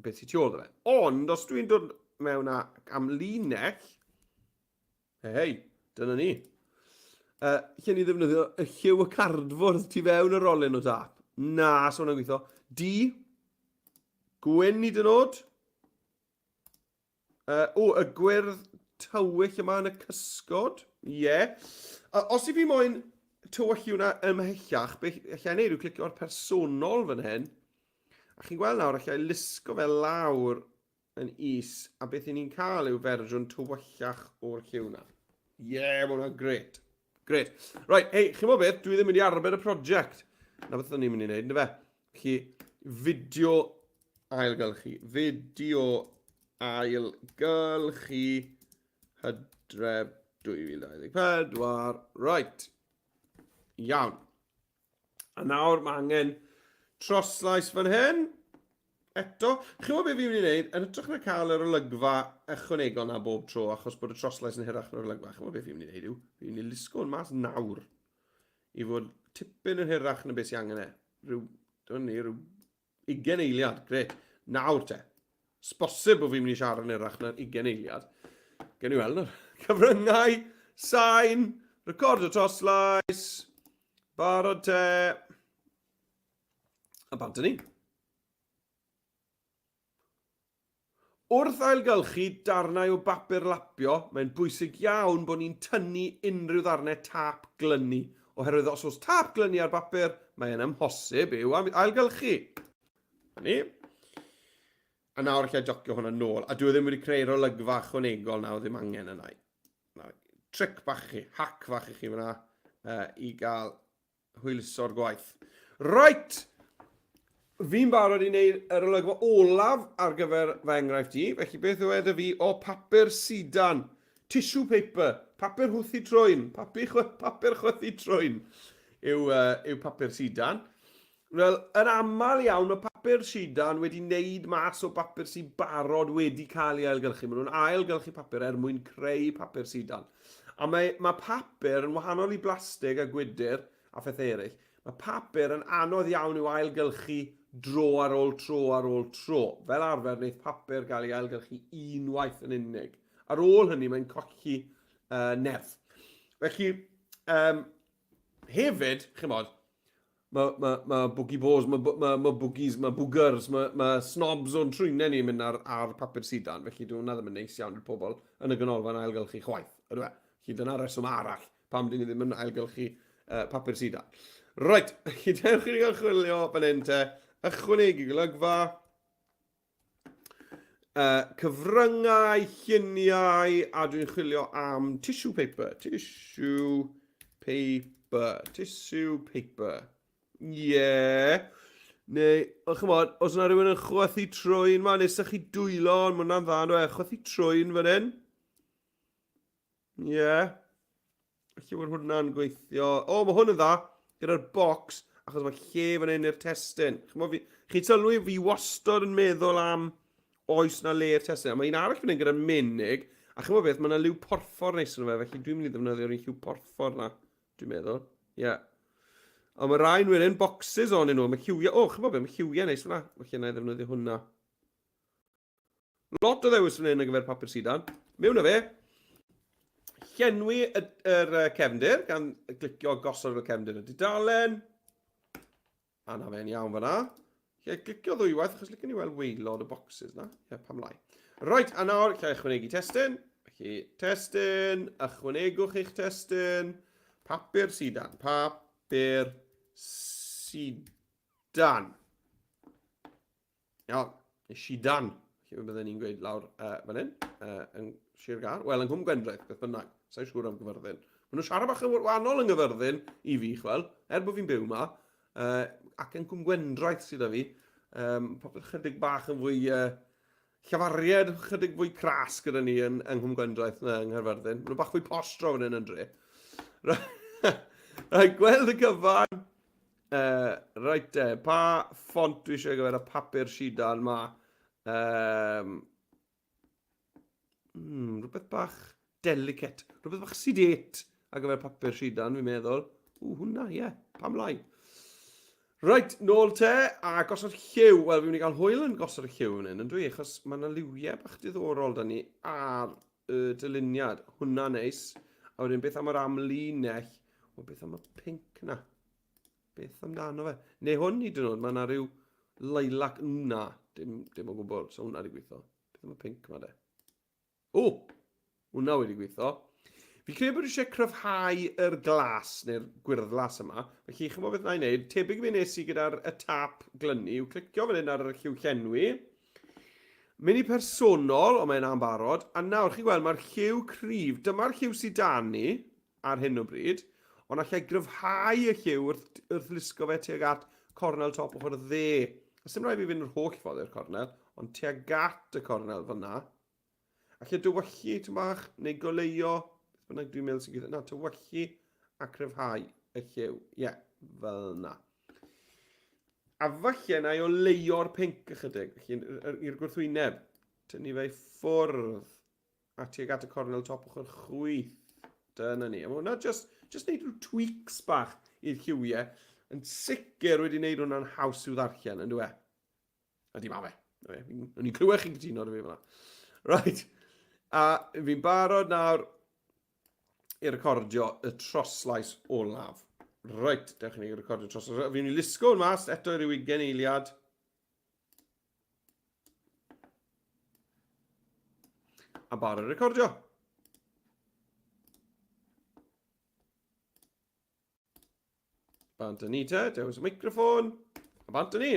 beth sy'n tu ôl iddo fe. Ond, os dwi'n dod mewn â amlinell, hei, hei, dyna ni. Lle ni ddefnyddio y lliw y cardfwrdd tu fewn y rolyn o tap? Na, so hwnna'n gweithio. D, gwyn i dyn nod. O, y gwyrdd tywyll yma yn y cysgod. Ie. Yeah. Os i fi moyn tywyllu hwnna ymhellach, beth allai wneud yw clicio ar personol fan hyn. A chi'n gweld nawr, allai lusgo fe lawr yn is, a beth i ni'n cael yw fersiwn tywyllach o'r lliw na. Ie, yeah, mae hwnna'n gret. Gret. Right, hei, chi'n gwybod beth? Dwi ddim mynd i arbed y prosiect. Na beth o'n i'n mynd i wneud, ynddo fe? Felly, fideo ailgylchu. Fideo ailgylchu hydref 2024. Right. Iawn. A nawr mae angen troslais fan hyn. Eto, chi'n gwybod beth fi'n mynd i wneud? Yn hytrach na cael yr olygfa ychwanegol na bob tro, achos bod y troslais yn hirach na'r olygfa, chi'n gwybod beth fi'n mynd i wneud yw, fi'n mynd i lusgo hwn mas nawr i fod tipyn yn hirach na beth sy'n angen e. Rhyw, dyna ni, rhyw 20 eiliad, gret. Nawr te. Sbosib bod fi'n mynd i siarad yn hirach na'r 20 eiliad. Gen i weld nawr. Cyfryngau, sain, record o troslais, barod te. A bant ni. Wrth ailgylchu darnau o bapur lapio, mae'n bwysig iawn bod ni'n tynnu unrhyw ddarnau tâp glynu, oherwydd os oes tâp glynu ar bapur, mae'n amhosib i'w ailgylchu. Na ni. A nawr allai jocio hwnna nôl, a dwi e ddim wedi creu'r olygfa ychwanegol na, oedd ddim angen yna. Tric bach i chi, hack fach i chi fyna, i gael hwyluso'r gwaith. Right! Fi'n barod i wneud yr olygfa olaf ar gyfer fy enghraifft i, felly beth yw e dy fi? O, papur sidan, tissue paper, papur hwthu trwyn, papur, papur chwythu trwyn yw, yw papur sidan. Wel, yn aml iawn mae papur sidan wedi wneud mas o bapur sy'n barod wedi cael ei ailgylchu. Maen nhw'n ailgylchu papur er mwyn creu papur sidan. A mae, mae papur yn wahanol i blastig a gwydr a phethau eraill. Mae papur yn anodd iawn i'w ailgylchu dro ar ôl tro ar ôl tro. Fel arfer, wneith papur gael ei ailgylchu unwaith yn unig. Ar ôl hynny, mae'n colli nerth. Felly, um, hefyd, chimod, mae ma, ma boogie boars, mae ma, ma boogies, mae boogers, mae ma snobs o'n trwynau ni'n mynd ar, ar papur sidan, felly dwi hwnna ddim yn neis iawn i'r pobl yn y ganolfan ailgylchu chwaith, ydw e? Felly dyna reswm arall pam dyn ni ddim yn ailgylchu papur sidan. Reit, felly dewch i ni gael chwilio fan hyn te, ychwanegu golygfa, cyfryngau, lluniau, a dwi'n chwilio am tissue paper. Tissue paper. Tissue paper. Ie. Yeah. Neu, o chymod, os yna rhywun yn chwythu trwyn ma, neu sychu dwylo, ond mae hwnna'n dda, ynddo e? Chwythu trwyn fan hyn. Ie. Yeah. Felly bod hwnna'n gweithio. O, mae hwn yn dda, gyda'r bocs, achos mae lle fan hyn i'r testun. Chymod, fi, chi sylwi, fi wastod yn meddwl am oes na le i'r testun. A mae un arall fan hyn gyda'r menig, a chymod beth, mae yna liw porffor neis yn fe, felly dwi'n mynd i ddefnyddio'r un lliw porffor na, dwi'n meddwl. Ie. Yeah. Ond mae rhain wedyn, boxes o'n nhw, mae lliwiau, o, chymod beth, mae lliwiau neis fyna. Felly na i ddefnyddio hwnna. Lot o ddewis fan hyn ar gyfer papur sidan. Mewn â fe. Llenwi y, yr cefndir gan glicio gosod y cefndir y dudalen. A na fe'n iawn fanna. Lle glicio ddwywaith, achos licen i weld waelod y boxes na. Ie, pam lai. Right, a nawr, lle ychwanegu testun. Felly, testun, ychwanegwch eich testun. Papur sidan, papur sidan. Iawn, neu Sidan, lle bydden ni'n gweud lawr fan hyn, yn Sir Gâr. Wel, yng Nghwm Gwendraeth, beth bynnag. Sa'n siŵr am Gyfyrddin. Maen nhw'n siarad bach yn wahanol yng Nghyfyrddin i fi, chwel, er bod fi'n byw yma. Ac yn Cwm Gwendraeth sydd â fi. Popeth chydig bach yn fwy llafariad, chydig fwy cras gyda ni yn, yng Nghwm Gwendraeth na yng Nghaerfyrddin. Maen nhw bach fwy posh draw fan hyn yn dre. Right, gweld y cyfan. Reit te, pa ffont dwi eisiau gyfer y papur sidan ma? Um, rhywbeth bach delicate, rhywbeth bach sedate ar gyfer papur sidan, fi'n meddwl. Ww, hwnna, ie, yeah, pam lai. Reit, nôl te, a gosod lliw. Wel, fi'n mynd i gael hwyl yn gosod y lliw fan hyn, yn dwi? Achos mae yna liwiau bach diddorol da ni ar y dyluniad. Hwna neis. A wedyn, beth am yr amlinell? O, beth am y pink na? Beth amdano fe? Neu hwn hyd yn oed, mae yna rhyw lilac na. Dim, dim o gwbl, so hwnna wedi gweithio. Beth am y pink ma de? O! Hwnna wedi gweithio. Fi credu bod eisiau cryfhau yr glas, neu'r gwyrddlas yma. Felly, chi'n gwybod beth na i wneud? Tebyg i fe nes i gyda'r y tap glynu yw clicio fan hyn ar y lliw llenwi. Mynd i personol, ond mae'n ambarod. A nawr, chi'n gweld, mae'r lliw cryf. Dyma'r lliw sydd dan ni ar hyn o bryd. Ond allai gryfhau y lliw wrth, wrth lusgo fe tuag at cornel top ochr dde. A sy'n rhaid fi fynd yr holl ffordd i'r cornel, ond tuag at y cornel fyna. Alle dywyllu tyn bach, neu goleuo, beth bynnag dwi'n meddwl sy'n gweithio. Na, tywyllu a cryfhau y lliw. Ie, yeah, fel na. A falle na i oleuo'r pinc ychydig, felly i'r gwrthwyneb. Tynnu fe i ffwrdd a tuag at y cornel top ochr chwith. Dyna ni. A mae hwnna just, just neud rhyw tweaks bach i'r lliwiau. Yn sicr wedi wneud hwnna'n haws i'w ddarllen, yn dwi? Ydy, ma fe. O'n i'n clywed chi'n cytuno ar fi fyna. Right. A fi'n barod nawr i recordio y troslais olaf. Right, dewch i ni recordio troslais. Fi'n mynd i lusgo hwn mas eto i ryw 20 eiliad. A barod i recordio. Bant â ni te, dewis y microffon, a bant â ni.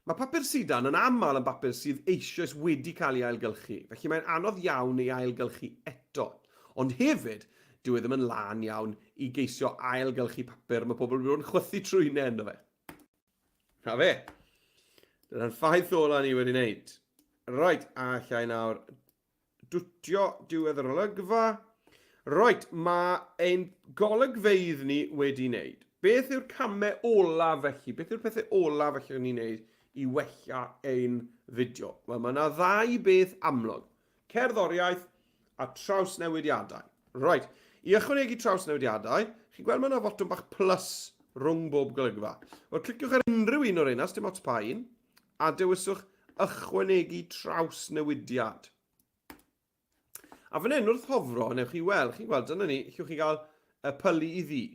Mae papur sidan yn aml yn bapur sydd eisoes wedi cael ei ailgylchu, felly mae'n anodd iawn ei ailgylchu eto. Ond hefyd, dyw e ddim yn lân iawn i geisio ailgylchu papur mae pobl wedi bod yn chwythu trwynau ynddo fe. Na fe. Dyna'r ffaith ola ni wedi wneud. Reit, a allai nawr Dwtio diwedd yr olygfa. Reit, mae ein golygfeydd ni wedi wneud. Beth yw'r camau olaf felly? Beth yw'r pethau olaf allwn ni wneud i wella ein fideo? Wel, mae yna ddau beth amlwg. Cerddoriaeth a trawsnewidiadau. Reit, i ychwanegu trawsnewidiadau, chi'n gweld mae yna fotwm bach plus rhwng bob golygfa. Wel, cliciwch ar unrhyw un o'r rheina, dim ots pa un, a dewiswch ychwanegu trawsnewidiad. A fan hyn, wrth hofro, newch chi weld, chi'n gweld, dyna ni, llwch chi gael y pylu i ddi,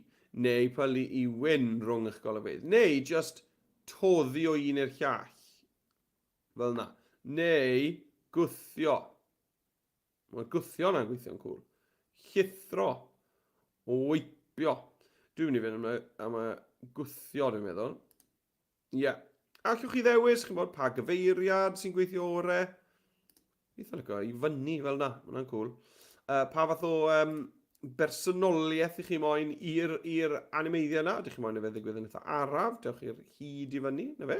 neu pylu i wyn rhwng eich golygfeydd, neu just toddi o un i'r llall, fel yna, neu gwthio. Mae'r gwthio yna'n gweithio'n cwl. Llithro. Weipio. Dwi'n mynd i fynd am y, am y gwthio, dwi'n meddwl. Ie. Yeah. Allwch chi ddewis, chi'n bod, pa gyfeiriad sy'n gweithio ore. Eitha lyco, i fyny fel na, mae hwnna'n cool. Uh, pa fath o um, bersonoliaeth i chi moyn i'r animeiddiau yna? Ydych chi moyn i fe ddigwydd yn eitha araf? Dewch i'r hyd i fyny, na fe?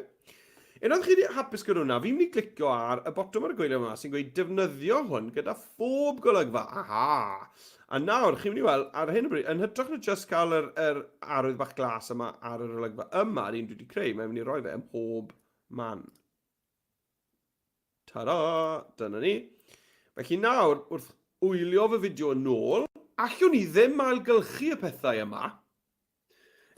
Unwaith chi wedi hapus gyda hwnna, fi'n mynd i glicio ar y botwm ar y gwaelod yma sy'n gweud defnyddio hwn gyda phob golygfa. Aha! A nawr, chi'n mynd i weld, ar hyn o bryd, yn hytrach na just cael yr, yr arwydd bach glas yma ar yr olygfa yma, yr un dwi wedi creu, mae'n mynd i roi fe ym mhob man. Ta-da! Dyna ni. Felly nawr, wrth wylio fy fideo yn ôl, allwn ni ddim ailgylchu y pethau yma.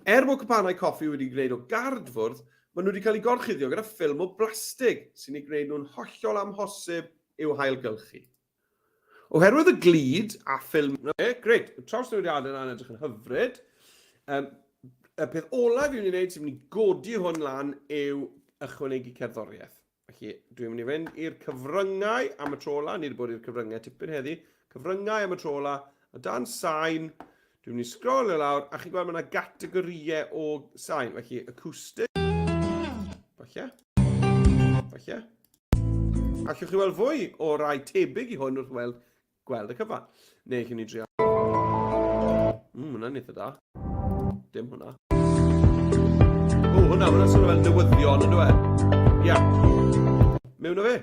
Er bod cwpanau coffi wedi gwneud o gardfwrdd, maen nhw wedi cael eu gorchuddio gyda ffilm o blastig sy'n eu gwneud nhw'n hollol amhosib i'w hailgylchu. Oherwydd y glud a ffilm... Grêt, y trawsnewidiadau yna'n edrych yn hyfryd. Um, y peth olaf fi'n mynd i wneud sy'n mynd i godi hwn lan yw ychwanegu cerddoriaeth. Felly, dwi'n mynd i fynd i'r cyfryngau am y tro ola. Ni wedi bod i'r cyfryngau tipyn heddi. Cyfryngau am y tro ola. A dan sain, dwi'n mynd i sgrolio lawr, a chi'n gweld mae yna gategorïau o sain. Felly, acoustic. Falle. Falle. Allwch chi weld fwy o rai tebyg i hwn wrth weld gweld y cyfan. Neu chi'n ni drio... Mm, hwnna'n eitha da. Dim hwnna. O, hwnna, hwnna'n swnio fel newyddion, yn dweud? Ia. Mewn o fe.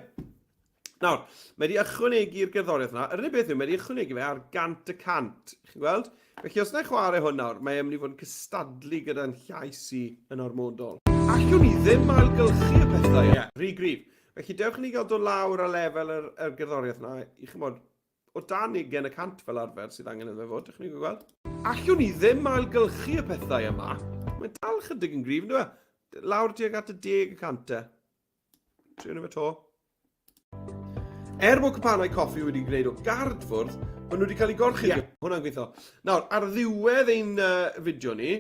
Nawr, mae wedi ychwanegu'r gerddoriaeth yna. Yr unig beth yw, mae wedi ychwanegu fe ar 100%. Chi'n gweld? Felly, os na i chwarae hwn nawr, mae e'n mynd i fod yn cystadlu gyda'n llais i yn ormodol. Allwn ni ddim ailgylchu y pethau. Ie, yeah, rhy gryf. Felly dewch i ni gael dod lawr ar lefel yr, yr gerddoriaeth yna, i chymod, O dan 20% fel arfer sydd angen iddo fe fod, dych chi'n gweld. Allwn ni ddim ailgylchu y pethau yma. Mae'n dal chydig yn gryf, ynddo fe? Lawr tuag at y 10% te. Trio fe to. Er bod cwpanau coffi wedi gwneud o gardfwrdd, maen nhw wedi cael eu gorchudd. Yeah. Hwna'n gweithio. Nawr, ar ddiwedd ein fideo ni,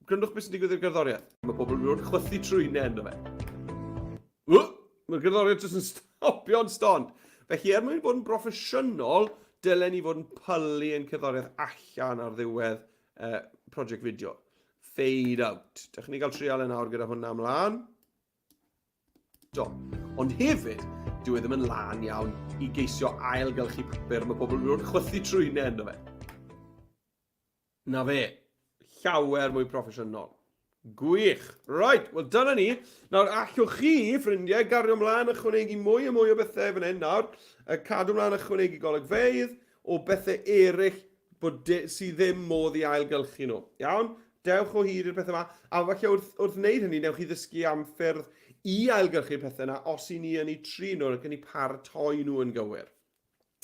gwrandwch beth sy'n digwydd i'r gerddoriaeth. Mae pobl yn mynd chwythu trwynau ynddo fe. Mae'r gerddoriaeth jyst yn stopio'n stond. Felly, er mwyn bod yn broffesiynol, dylen ni fod yn pylu ein cerddoriaeth allan ar ddiwedd prosiect fideo. Fade out. Dewch ni gael trial yn awr gyda hwnna ymlaen. Do. Ond hefyd, dyw e ddim yn lân iawn i geisio ailgylchu papur. Mae pobl yn mynd chwythu trwynau ynddo fe. Na fe. Llawer mwy proffesiynol. Gwych. Right, wel dyna ni. Nawr, allwch chi, ffrindiau, gario mlaen ychwanegu mwy a mwy o bethau fan hyn nawr. Cadw mlaen ychwanegu golygfeydd o bethau eraill bod de, sydd ddim modd i ailgylchu nhw. Iawn? Dewch o hyd i'r pethau yma. A falle wrth, wrth wneud hynny, newch chi ddysgu am ffyrdd i ailgylchu'r pethau yna os i ni yn eu trin nhw ac yn eu paratoi nhw yn gywir.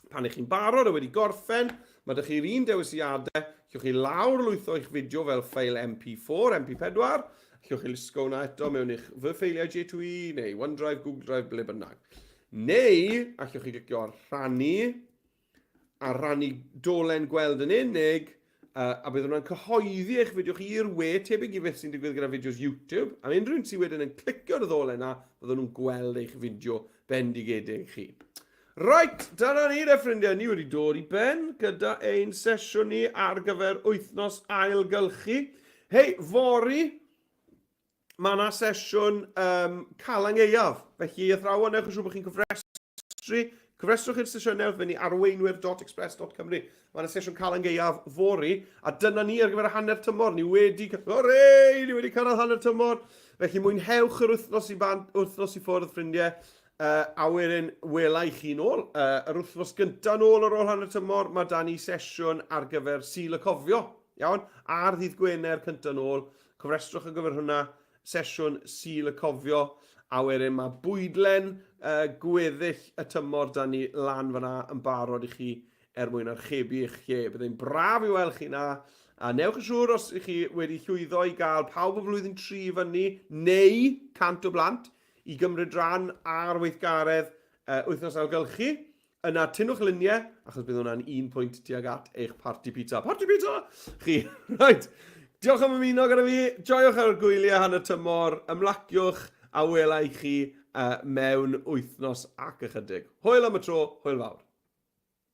Pan ych chi'n barod a wedi gorffen, mae ydych chi'r un dewisiadau, allwch chi lawr lwytho eich fideo fel ffeil MP4, MP4, allwch chi lusgo hwnna eto mewn i'ch fy ffeiliau J2E neu OneDrive, Google Drive, ble bynnag. Neu, allwch chi glicio ar rhannu, a rhannu dolen gweld yn unig, a bydd hwnna'n cyhoeddi eich fideo chi i'r we, tebyg i beth sy'n digwydd gyda fideos YouTube. A unrhyw un sydd wedyn yn clicio ar y ddolen yna, byddwn nhw'n gweld eich fideo bendigedig chi. Right, dyna ni de ffrindiau, ni wedi dod i ben gyda ein sesiwn ni ar gyfer wythnos ailgylchu. Hei, fory, mae yna sesiwn um, Calan Gaeaf, felly athrawon, newch yn siŵr bod chi'n cofrestru. Cofrestrwch i'r sesiynau wrth fynd i arweinwyr.express.cymru. Mae yna sesiwn Calan Gaeaf fory, a dyna ni ar gyfer y hanner tymor. Ni wedi... Hwrê! Ni wedi cyrraedd hanner tymor! Felly mwynhewch yr wythnos i, ban, wythnos i ffwrdd, ffrindiau. A wedyn, wela i chi nôl. Yr wythnos gyntaf nôl ar ôl hanner tymor, mae da ni sesiwn ar gyfer Sul y Cofio. Iawn? Ar ddydd Gwener cyntaf nôl. Cofrestrwch ar gyfer hwnna, sesiwn Sul y Cofio. A wedyn mae bwydlen gweddill y tymor da ni lan fyna yn barod i chi er mwyn archebu eich lle. Byddai'n braf i weld chi na. A newch yn siŵr os ych chi wedi llwyddo i gael pawb o flwyddyn 3 fyny, neu 100 o blant, i gymryd rhan ar weithgaredd wythnos ailgylchu, yna tynnwch luniau, achos bydd hwnna'n un pwynt tuag at eich parti pizza. Parti pizza! Chi. Right. Diolch am ymuno gyda fi. Joiwch ar y gwyliau hanner tymor, ymlaciwch a wela i chi mewn wythnos ac ychydig. Hwyl am y tro, hwyl fawr.